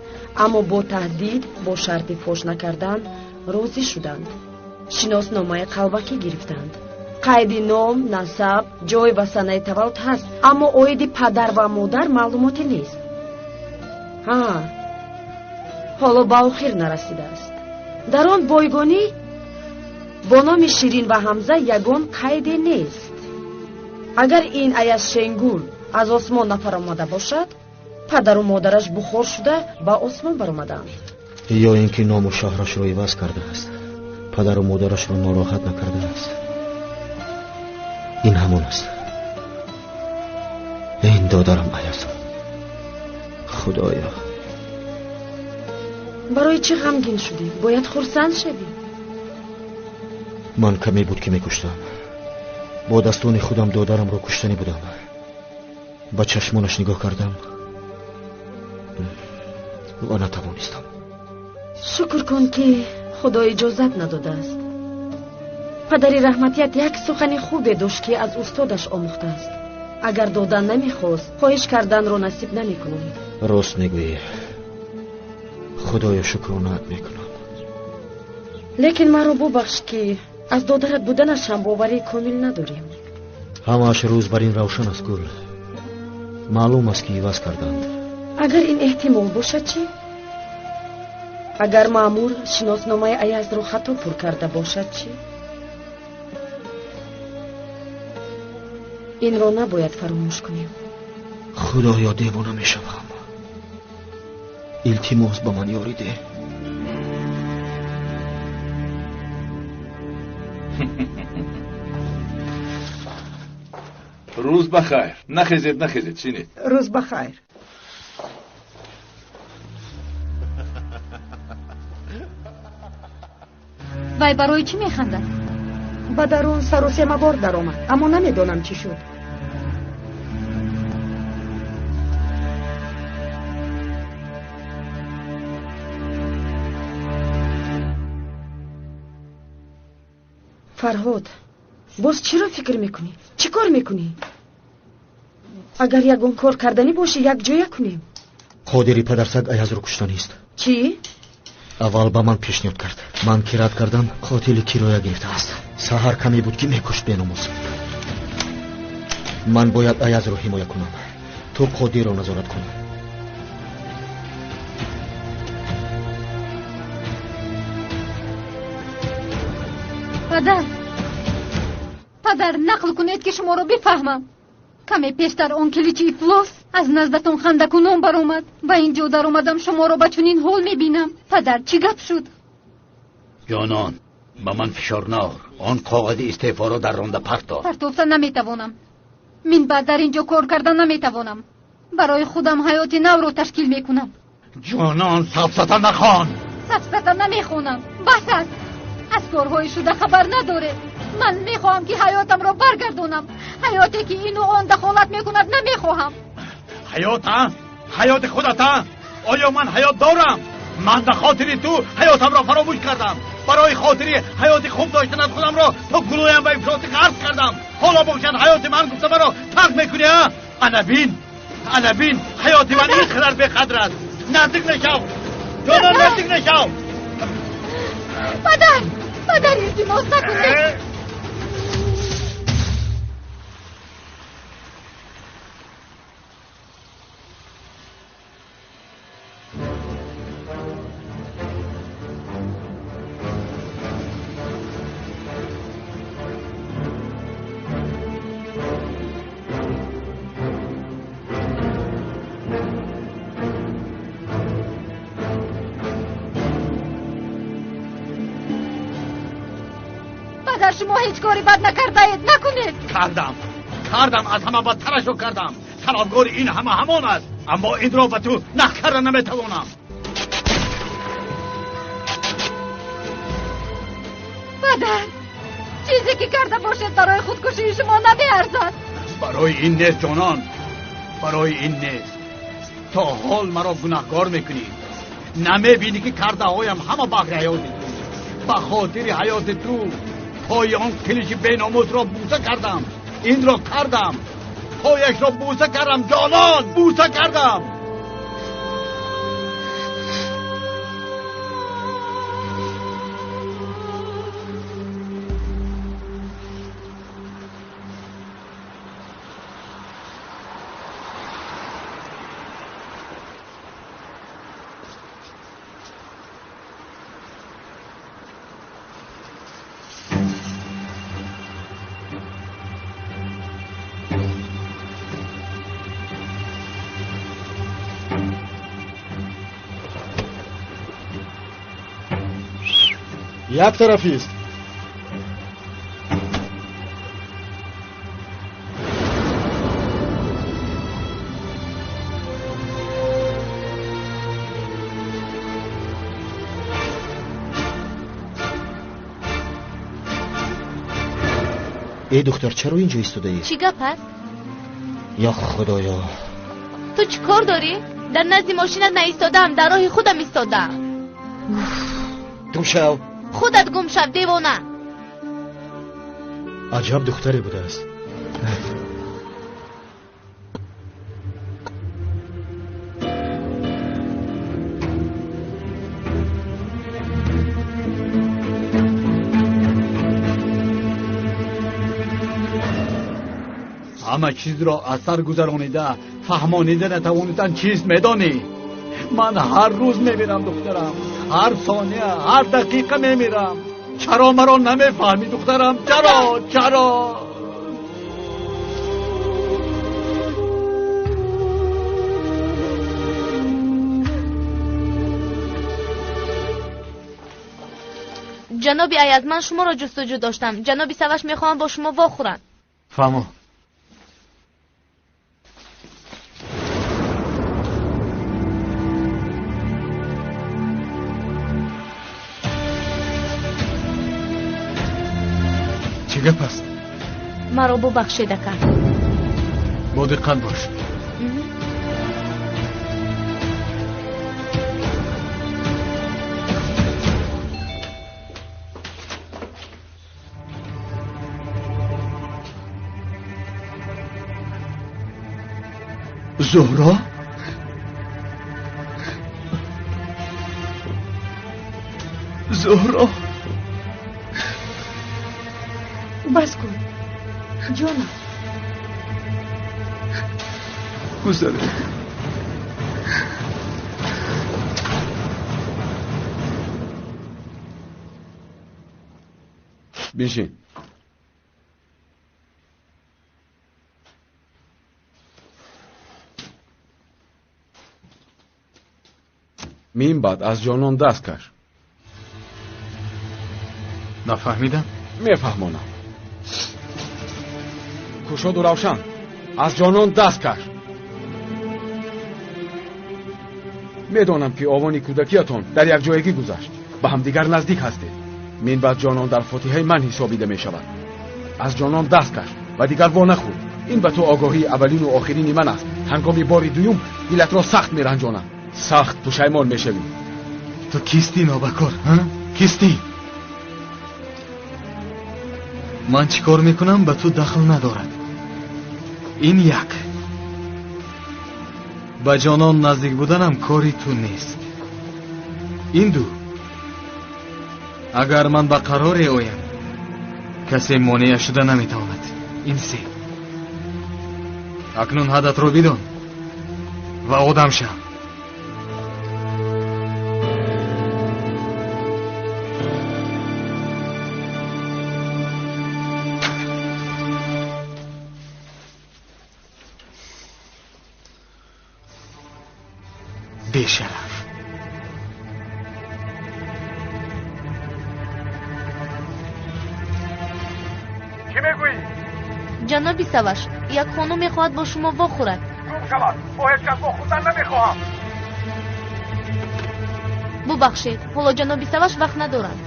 аммо бо таҳдид, бо шарти фош накардан розӣ шуданд. Шиносномаи қалбакӣ гирифтанд. Қайди ном, насаб, ҷой ва санаи таваллуд ҳаст, аммо оиди падар ва модар маълумоте нест. Ҳа, ҳоло ба охир нарасидааст. Дар он бойгонӣ бо номи Ширин ва Ҳамза ягон қайде нест. Агар ин Аяз Шенгул аз осмон нафаромада бошад, падару модараш бухор шуда ба осмон баромаданд. Ё ин ки ному шаҳрашро иваз кардааст, падару модарашро нороҳат накардааст. Ин ҳамон аст. Ин додарам Аяз. Худоё, барои чӣ ғамгин шудӣ? Бояд хурсанд шавӣ. Ман каме буд, ки мекуштам. Бо дастони худам додарамро куштанӣ будам. Ба чашмонаш нигоҳ кардам ва натавонистам. Шукр кун, ки Худо иҷозат надодааст. Падари раҳматият як сухани хубе дошт, ки аз устодаш омӯхтааст. Агар додан намехост, хоҳиш карданро насиб намекунад. Рост мегӯӣ. Худоё, шукронаат мекунам. Лекин маро бубахш, ки аз додарат буданаш ҳам боварии комил надорем. Ҳамааш рӯз бар ин равшан аст, Гул. Маълум аст, ки иваз карданд. Агар ин эҳтимол бошад чӣ? Агар маъмур шиносномаи Аязро хато пур карда бошад чӣ? Инро набояд фаромӯш кунем. Худоё, девона мешавам. Илтимос, ба ман ёрӣ деҳ. Рӯз ба хайр. Нахезед, нахезед, шинед. Рӯз ба хайр. Вай барои чӣ механдад? Ба дарун сарусемавор даромад, аммо намедонам чӣ шуд. Фарҳод, боз чиро фикр мекунӣ? Чӣ кор мекунӣ? Агар ягон кор карданӣ бошӣ, якҷоя кунем. Қодири падарсаг Аязро куштанист. Чӣ? Аввал ба ман пешниҳод кард. Ман ки рад кардам, қотили кироя гирифтааст. Саҳар каме буд, ки мекушт беномус. Ман бояд Аязро ҳимоя кунам. Ту Қодирро назорат кун. Падар, падар, нақл кунед, ки шуморо бифаҳмам. Каме пештар он киличи ифлос аз наздатон хандакунон баромад. Ба ин ҷо даромадам, шуморо ба чунин ҳол мебинам. Падар, чӣ гап шуд? Ҷонон, ба ман фишор наор. Он коғази истеъфоро дар ронда партоф. Партофта наметавонам. Мин баъд дар ин ҷо кор карда наметавонам. Барои худам ҳаёти навро ташкил мекунам. Ҷонон, сафсата нахон. Сафсата намехонам. Бас аст. Аз корҳои шуда хабар надоред. Ман мехоҳам, ки ҳаётамро баргардонам. Ҳаёте, ки ину он дахолат мекунад, намехоҳам. Ҳаёт, а? Ҳаёти худат, а? Оё ман ҳаёт дорам? Ман ба хотири ту ҳаётамро фаромӯш кардам. Барои хотири ҳаёти хуб доштанат худамро то гулӯям ба ифлоси қарз кардам. Ҳоло бошад, ҳаёти ман гуфта маро тарк мекунӣ, а? Ана бин, ана бин, ҳаёти ман ин қадар беқадр аст. Наздик нашав, ҷонон, наздик нашав. Падар, падар, илтимос накунед. Падар, шумо ҳеҷ кори бад накардаед, накунед. Кардам, кардам, аз ҳама бадтарашро кардам. Талабгори ин ҳама ҳамон аст, аммо инро ба ту накарда наметавонам. Падар, чизе ки карда бошед барои худкушии шумо намеарзад. Барои ин нест, ҷонон, барои ин нест. То ҳол маро гунаҳкор мекунӣ. Намебинӣ ки кардаҳоям ҳама баҳри ҳаёти ту. Ба хотири ҳаёти ту пои он қиличи беномусро бӯса кардам. Инро кардам. Пояшро бӯса кардам, ҷонон, бӯса кардам. Як тарафист. Эй духтар, чаро инҷо истодаӣ? Чӣ гап аст? Ё худоё! Ту чӣ кор дорӣ? Дар назди мошинат наистодаам, дар роҳи худам истодаам. Гум шав! Худат гум шав, девона! Аҷаб духтаре будааст. Ҳама чизро аз сар гузаронида, фаҳмонида натавонистан чиз медонӣ. Ман ҳар рӯз мемирам, духтарам. Ҳар сония, ҳар дақиқа мемирам. Чаро маро намефаҳмӣ, духтарам? Чаро? Чаро? Ҷаноби Аяз, ман шуморо ҷустуҷӯ доштам. Ҷаноби Саваш мехоҳам бо шумо вохӯранд. Фаҳмо. Чӣ гап аст? Маро бубахшед, ака. Бо диққат бош. Зуҳро? Зуҳро? Бас кун, ҷонам. Гузаред. Бишин. Мин баъд аз ҷонон даст каш. Нафаҳмидам? Мефаҳмонам. Кушоду равшан, аз ҷонон даст каш. Медонам ки овони кӯдакиятон дар якҷоягӣ гузашт, ба ҳамдигар наздик ҳастед. Мин баъд ҷонон дар фотиҳаи ман ҳисобида мешавад. Аз ҷонон даст каш ва дигар во нахӯр. Ин ба ту огоҳии аввалину охирини ман аст. Ҳангоми бори дуюм дилатро сахт меранҷонам. Сахт пушаймон мешавӣ. Ту кистӣ, нобакор? Кистӣ? Ман чӣ кор мекунам ба ту дахл надорад. Ин як. Ба ҷонон наздик буданам кори ту нест. Ин ду. Агар ман ба қароре оям, касе монеа шуда наметавонад. Ин се. Акнун ҳадатро бидон ва одам шав. Бешараф. Чӣ мегӯӣ? Ҷаноби Саваш, як хонум мехоҳад бо шумо вохӯрад. Гум шавад, бо ҳеҷ кас вохӯрдан намехоҳам. Бубахшед, ҳоло ҷаноби Саваш вақт надоранд.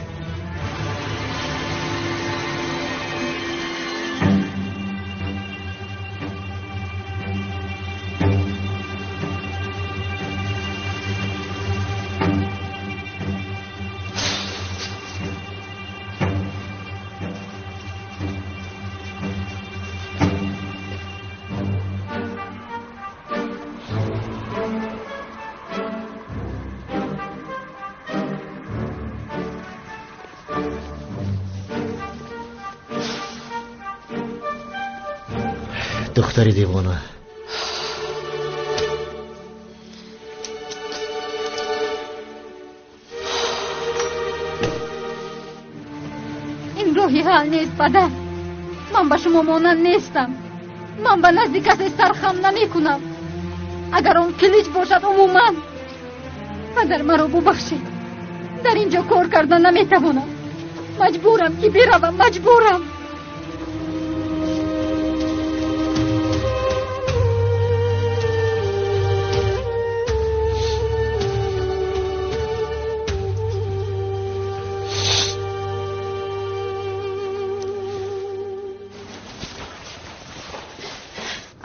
Духтари девона. Ин роҳи ҳал нест, падар. Ман ба шумо монанд нестам. Ман ба назди касе сархам намекунам. Агар он Килич бошад умуман. Падар, маро бубахшед. Дар ин ҷо кор карда наметавонам. Маҷбурам ки биравам, маҷбурам.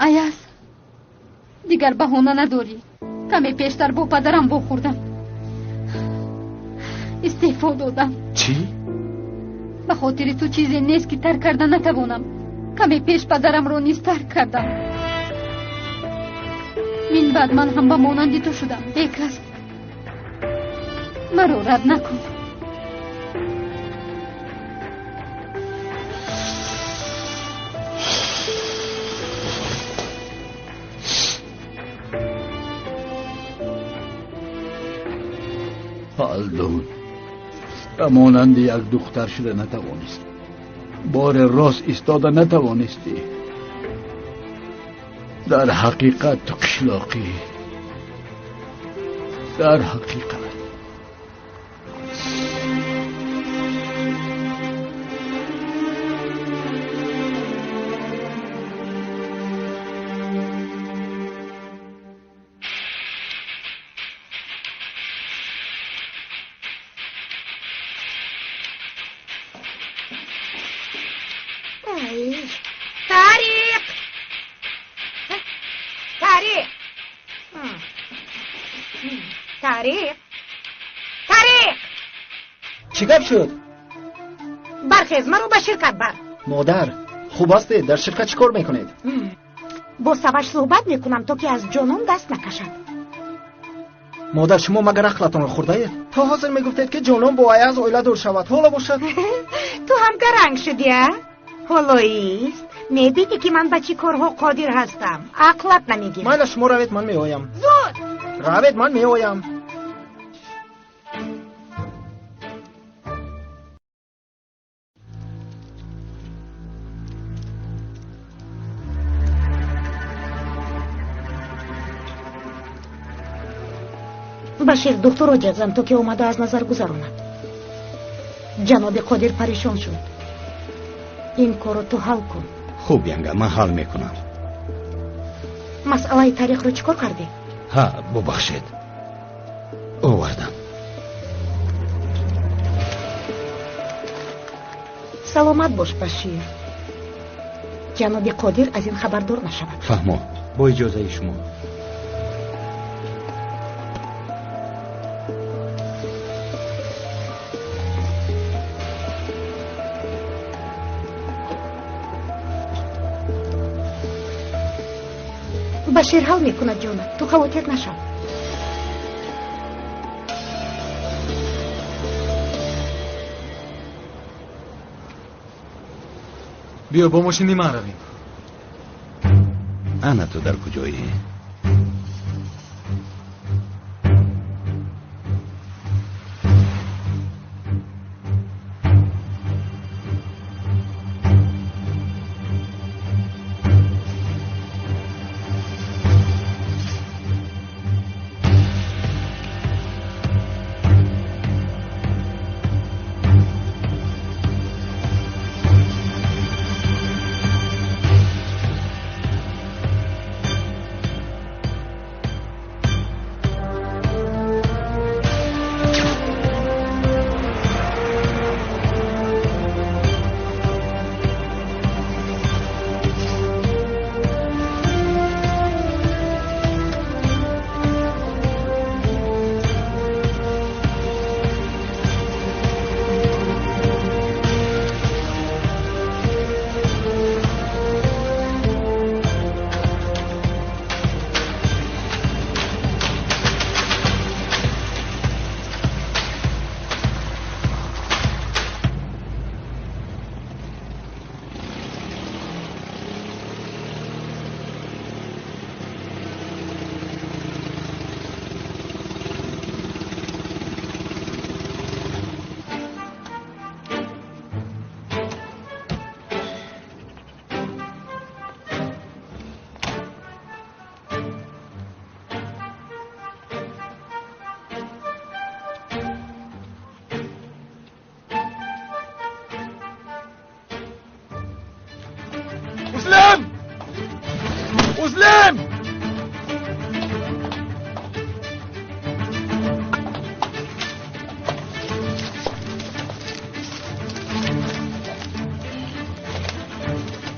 Аяз, дигар баҳона надорӣ. Каме пештар бо падарам вохӯрдам. Истеъфо додам. Чӣ? Ба хотири ту чизе нест ки тарк карда натавонам. Каме пеш падарамро низ тарк кардам. Минбаъд ман ҳам ба монанди ту шудам, бекас. Маро рад накун. Халдун, ба монанди як духтар шуда натавонист. Боре рост истода натавонистӣ. Дар ҳақиқат ту қишлоқӣ. Дар ҳақиқат. Тариқ! Тариқ! Тариқ! Тариқ! Чӣ гап шуд? Бархез, маро ба ширкат бар. Модар, хуб ҳастед? Дар ширкат чӣ кор мекунед? Бо Саваш суҳбат мекунам, то ки аз ҷонон даст накашад. Модар, шумо магар ақлатонро хӯрдаед? То ҳозир мегуфтед, ки ҷонон бо Аяз оиладор шавад. Ҳоло бошад. Ту ҳам гаранг шудӣ, а? Ҳоло ист. Мебинӣ, ки ман ба чӣ корҳо қодир ҳастам. Ақлат намегирад. Майла, шумо равед, ман меоям. Зуд! Равед, ман меоям. Башир, духтурро ҷазам, то ки омада аз назар гузаронад. Ҷаноби Қодир парешон шуд. Ин корро ту ҳал кун. Хуб, янга, ман ҳал мекунам. Масъалаи таърихро чӣ кор кардӣ? Ҳа, бубахшед, овардам. Саломат бош, Башир. Ҷаноби Қодир аз ин хабардор нашавад. Фаҳмо, бо иҷозаи шумо. Башир ҳал мекунад, ҷонат, ту хавотир нашав. Биё бо мошини ман равем. Ана ту дар куҷоӣ? Узлем! Узлем!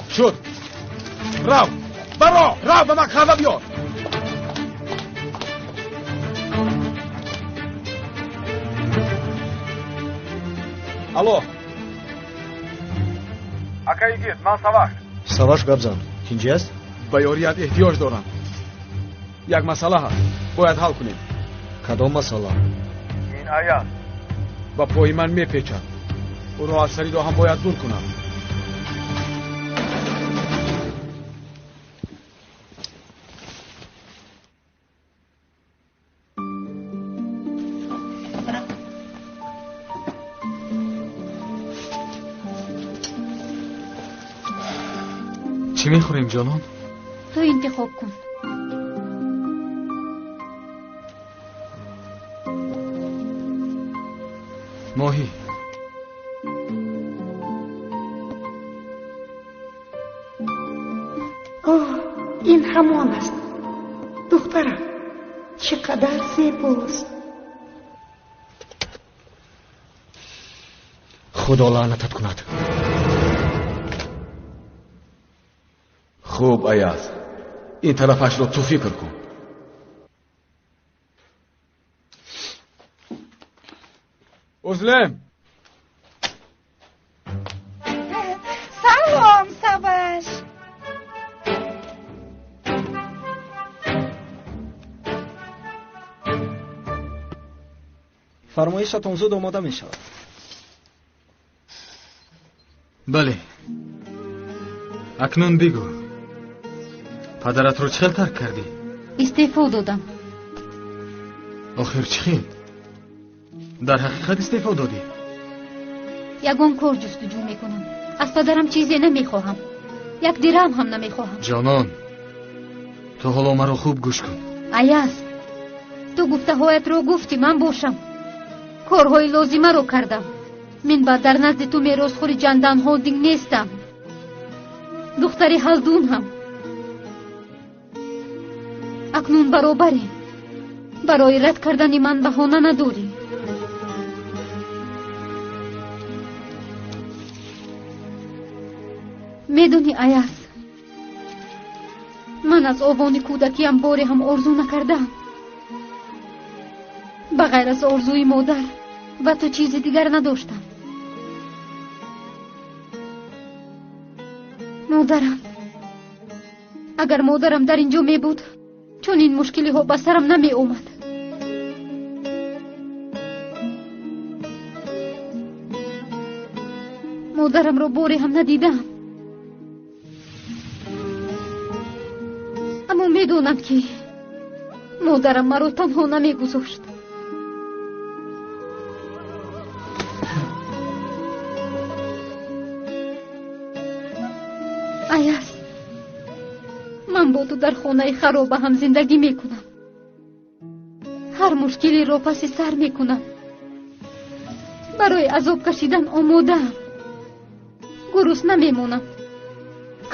Шуд. Рав! Баро! Рав ба ман қаҳва биёр! Алло. Ака Игит, ман Саваш. Саваш гап зан. Тинҷӣ аст? Ба ёрият эҳтиёҷ дорам. Як масъала ҳаст, бояд ҳал кунем. Кадом масъала? Ин Аяз ба пои ман мепечад. Ӯро аз сари роҳам бояд дур кунам. Чӣ мехӯрем, ҷонон? Ту интихоб кун. Моҳӣ. Оҳ, ин ҳамон аст. Духтарам, чӣ қадар зебост. Худо лаънатат кунад. Хуб, Аяз, ин тарафашро ту фикр кун. Узлем! Салом, Саваш! Фармоишатон зуд омода мешавад. Бале. Акнун бигӯ. Падаратро чӣ хел тарк кардӣ? Истеъфо додам. Охир чӣ хел? Дар ҳақиқат истеъфо додӣ? Ягон кор ҷустуҷӯ мекунам. Аз падарам чизе намехоҳам. Як дирам ҳам намехоҳам. Ҷонон, ту ҳоло маро хуб гӯш кун. Аяз, ту гуфтаҳоятро гуфтӣ, ман бошам. Корҳои лозимаро кардам. Минбаъд дар назди ту меросхӯри Ҷандан Холдинг нестам. Духтари Ҳалдун ҳам. Акнун баробарем. Барои рад кардани ман баҳона надорӣ. Медонӣ, Аяз, ман аз овони кӯдакиам боре ҳам орзу накардаам. Ба ғайр аз орзуи модар ва ту чизи дигар надоштам. Модарам, агар модарам дар ин ҷо мебуд, чунин мушкилиҳо ба сарам намеомад. Модарамро боре ҳам надидаам. Аммо медонам, ки модарам маро танҳо намегузошт. Аяз, ман бо ту дар хонаи хароба ҳам зиндагӣ мекунам. Ҳар мушкилиро паси сар мекунам. Барои азоб кашидан омодаам. Гурусна мемонам,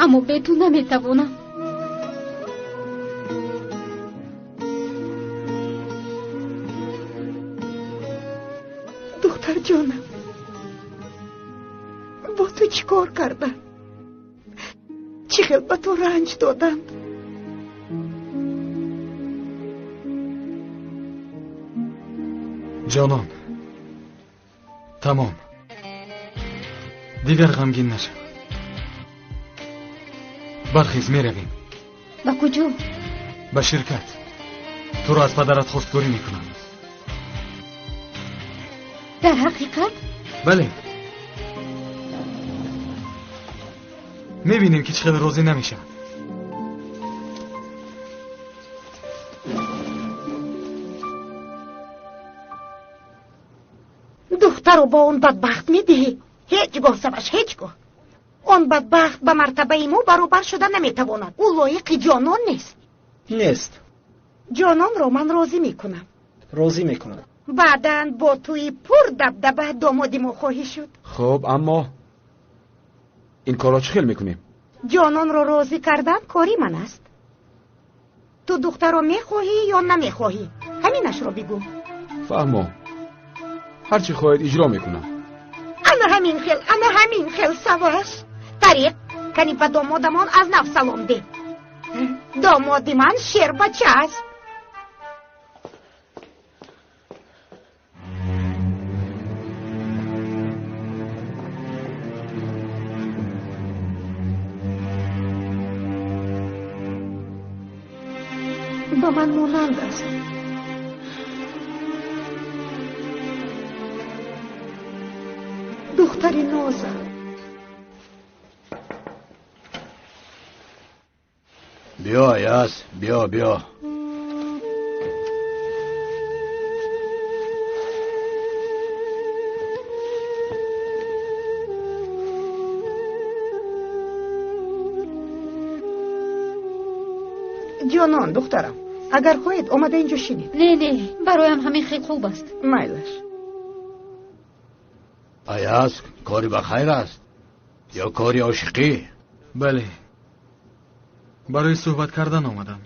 аммо бе ту наметавонам. Духтарҷонам, бо ту чӣ кор кардам? Чӣ хел ба ту ранҷ доданд? Ҷонон, тамом. Дигар ғамгин нашав. Бархез, меравем. Ба куҷо? Ба ширкат. Туро аз падарат хостгорӣ мекунам. Дар ҳақиқат? Бале. Мебинем, ки чӣ қадар розӣ намешавад. Духтаро бо он бадбахт медиҳӣ? Ҳеҷ гоҳ, Саваш, ҳеҷ гоҳ. Он бадбахт ба мартабаи мо баробар шуда наметавонад. Ӯ лоиқи ҷонон нест. Нест. Ҷононро ман розӣ мекунам. Розӣ мекунад. Баъдан бо тӯи пур дабдаба домоди мо хоҳӣ шуд. Хуб, аммо ин корро чӣ хел мекунем? Ҷононро розӣ кардан кори ман аст. Ту духтарро мехоҳӣ ё намехоҳӣ? Ҳаминашро бигӯ. Фаҳмо, ҳар чӣ хоҳед иҷро мекунам. Ана ҳамин хел, ана ҳамин хел Саваш. Тариқ, кани ба домодамон аз нав салом деҳ. Домоди ман шербача аст. Ба ман монанд аст. Духтари ноза. Биё, Аяз, биё, биё. Ҷонон, духтарам, агар хоҳед омада инҷо шинед. Не, не, бароям ҳамин хел хуб аст. Майлаш. Аяз, кори ба хайр аст ё кори ошиқӣ? Бале, барои суҳбат кардан омадам.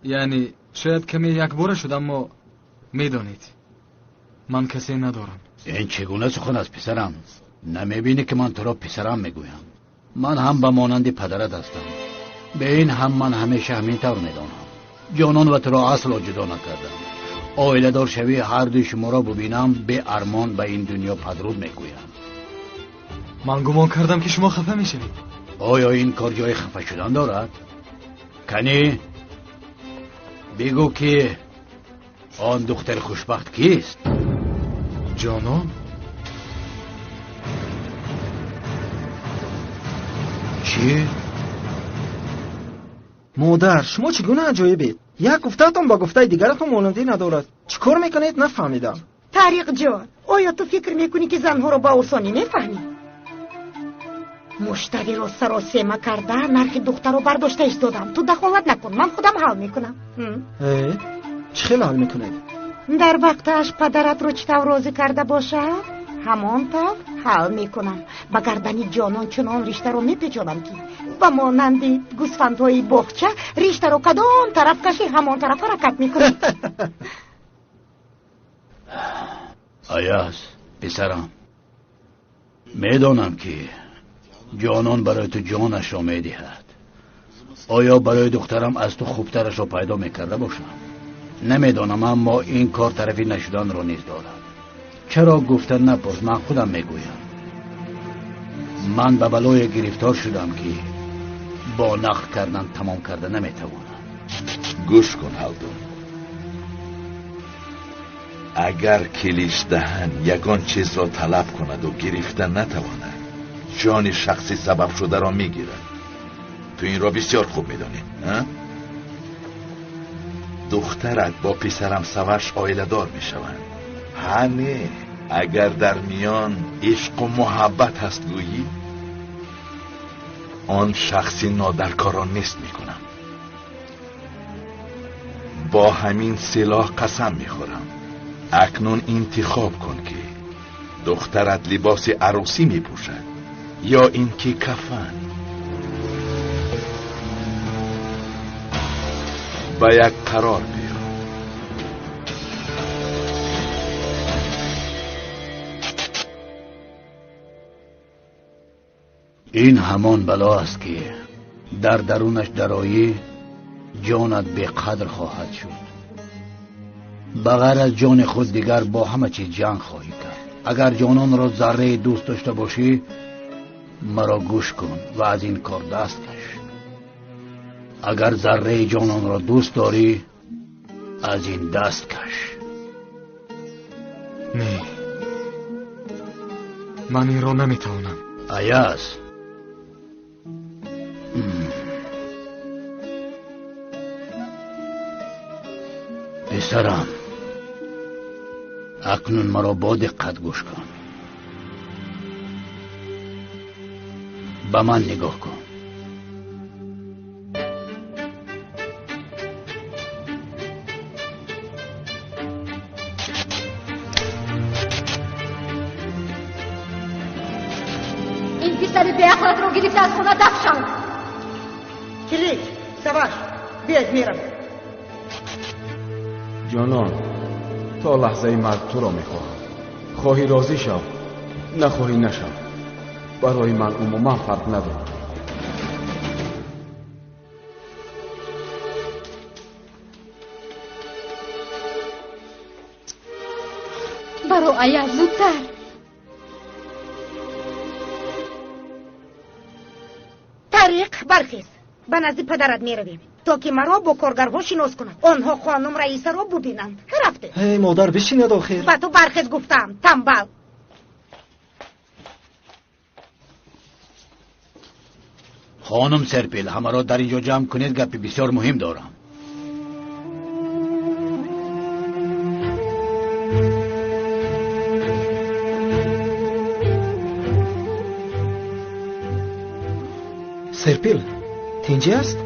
Яъне шояд каме якбора шуд, аммо медонед, ман касе надорам. Ин чӣ гуна сухан аст, писарам? Намебинӣ ки ман туро писарам мегӯям? Ман ҳам ба монанди падарат ҳастам. Ба ин ҳам ман ҳамеша ҳамин тавр медонам. Ҷонон ва туро асло ҷудо накардам. Оиладор шавӣ, ҳар дуи шуморо бубинам, беармон ба ин дунё падруд мегӯям. Ман гумон кардам ки шумо хафа мешавед. Оё ин кор ҷои хафа шудан дорад? Кани бигӯ ки он духтари хушбахт кист? Ҷонон? Чӣ? Модар, шумо чӣ гуна аҷоибед? Як гуфтаатон ба гуфтаи дигаратон монандӣ надорад. Чӣ кор мекунед, нафаҳмидам. Тариқҷон, оё ту фикр мекунӣ ки занҳоро ба осонӣ мефаҳмӣ? Муштариро саросема карда нархи духтарро бардошта истодам. Ту дахолат накун, ман худам ҳал мекунам. Чӣ хел ҳал мекунед? Дар вақташ падаратро чӣ тавр розӣ карда бошад, ҳамон тавр ҳал мекунам. Ба гардани ҷонон чунон риштаро мепечонам ки ба монанди гӯсфандҳои боғча риштаро кадом тараф кашӣ, ҳамон тараф ҳаракат мекунад. Аяз, писарам, медонам ки ҷонон барои ту ҷонашро медиҳад. Оё барои духтарам аз ту хубтарашро пайдо мекарда бошам? Намедонам, аммо ин кор тарафи нашуданро низ дорад. Чаро гуфта напурс, ман худам мегӯям. Ман ба балое гирифтор шудам ки бо нақл кардан тамом карда наметавонам. Гӯш кун, Ҳалдун. Агар Киличдаҳан ягон чизро талаб кунаду гирифта натавонад, ҷони шахси сабабшударо мегирад. Ту инро бисёр хуб медонӣ. Духтарат бо писарам Саваш оиладор мешаванд. Ҳа, не, агар дар миён ишқу муҳаббат ҳаст гӯйӣ, он шахси нодаркорро нест мекунам. Бо ҳамин силоҳ қасам мехӯрам. Акнун интихоб кун ки духтарат либоси арӯсӣ мепӯшад ё ин ки кафан. Ба як қарор биё. Ин ҳамон бало аст ки дар дарунаш дароӣ ҷонат беқадр хоҳад шуд. Ба ғайр аз ҷони худ дигар бо ҳама чиз ҷанг хоҳӣ кард. Агар ҷононро зарраи дӯст дошта бошӣ, маро гӯш кун ва аз ин кор даст каш. Агар зарраи ҷононро дӯст дорӣ, аз ин даст каш. Не, ман инро наметавонам. Аяз, писарам, акнун маро бо диққат гӯш кун. Ба ман нигоҳ кун. Ин писари беақлатро гирифта аз хона дафт шав. Килич, Саваш, биёед меравем. Ҷонон, то лаҳзаи марг туро мехоҳам. Хоҳӣ розӣ шав, нахоҳӣ нашав. Барои ман умуман фарқ надорад. Баро, Аяз, зудтар. Тариқ, бархез. Ба назди падарат меравем, то ки маро бо коргарҳо шинос кунад. Онҳо хонум раисаро бубинанд. Рафтем. Эй модар, бишинед охир. Ба ту бархез гуфтам, тамбал. Хонум Серпил, ҳамаро дар ин ҷо ҷамъ кунед, гапи бисёр муҳим дорам. Серпил, тинҷӣ аст?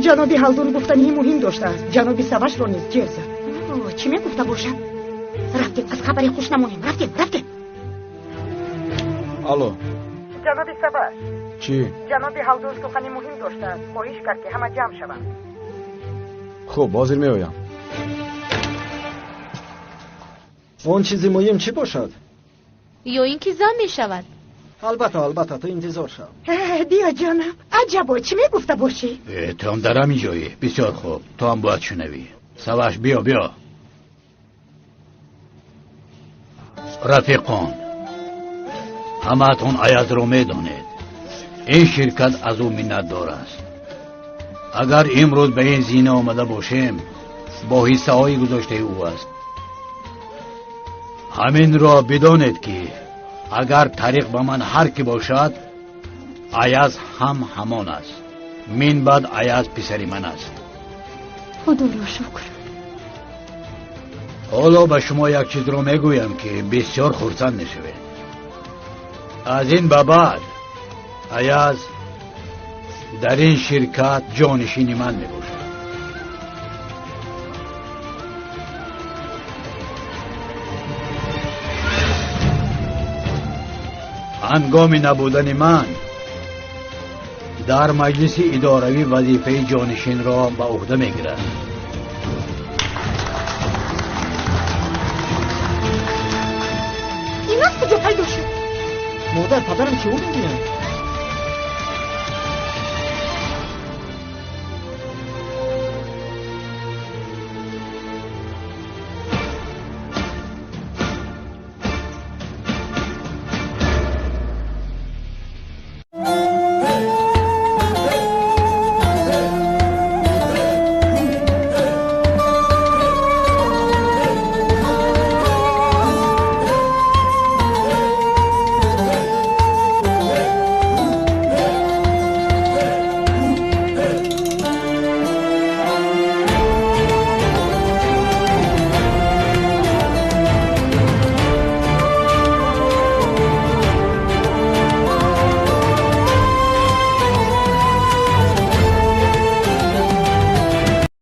Ҷаноби Ҳалдун гуфтании муҳим доштааст. Ҷаноби Савашро низ ҷер зад. Чӣ мегуфта бошад? Рафтем, аз хабари хуш намонем. Рафтем, рафтем. Алло. Ҷаноби Саваш. Чӣ? Ҷаноби Ҳалдун сухани муҳим доштааст. Хоҳиш кард, ки ҳама ҷамъ шаванд. Хуб, ҳозир меоям. Он чизи муҳим чӣ бошад? Ё ин ки зан мешавад. Албатта, албатта, ту интизор шав. Биё ҷонам, аҷабо, чӣ мегуфта бошӣ? Ту ҳам дар ҳамин ҷоӣ. Бисёр хуб, ту ҳам бояд шунавӣ. Саваш, биё, биё. Рафиқон, ҳамаатон Аязро медонед. Ин ширкат аз ӯ миннатдор аст. Агар имрӯз ба ин зина омада бошем, бо ҳиссаҳои гузоштаи ӯ аст. Ҳаминро бидонед, ки агар тариқ ба ман ҳар ки бошад, Аяз ҳам ҳамон аст. Мин баъд Аяз писари ман аст. Худоро шукр. Ҳоло ба шумо як чизро мегӯям, ки бисёр хурсанд мешавед. Аз ин ба баъд Аяз дар ин ширкат ҷонишини ман мебошад. Ҳангоми набудани ман дар маҷлиси идоравӣ вазифаи ҷонишинро ба уҳда мегирад. Ин аз куҷо пайдо шуд? Модар, падарам чӣ мегӯяд?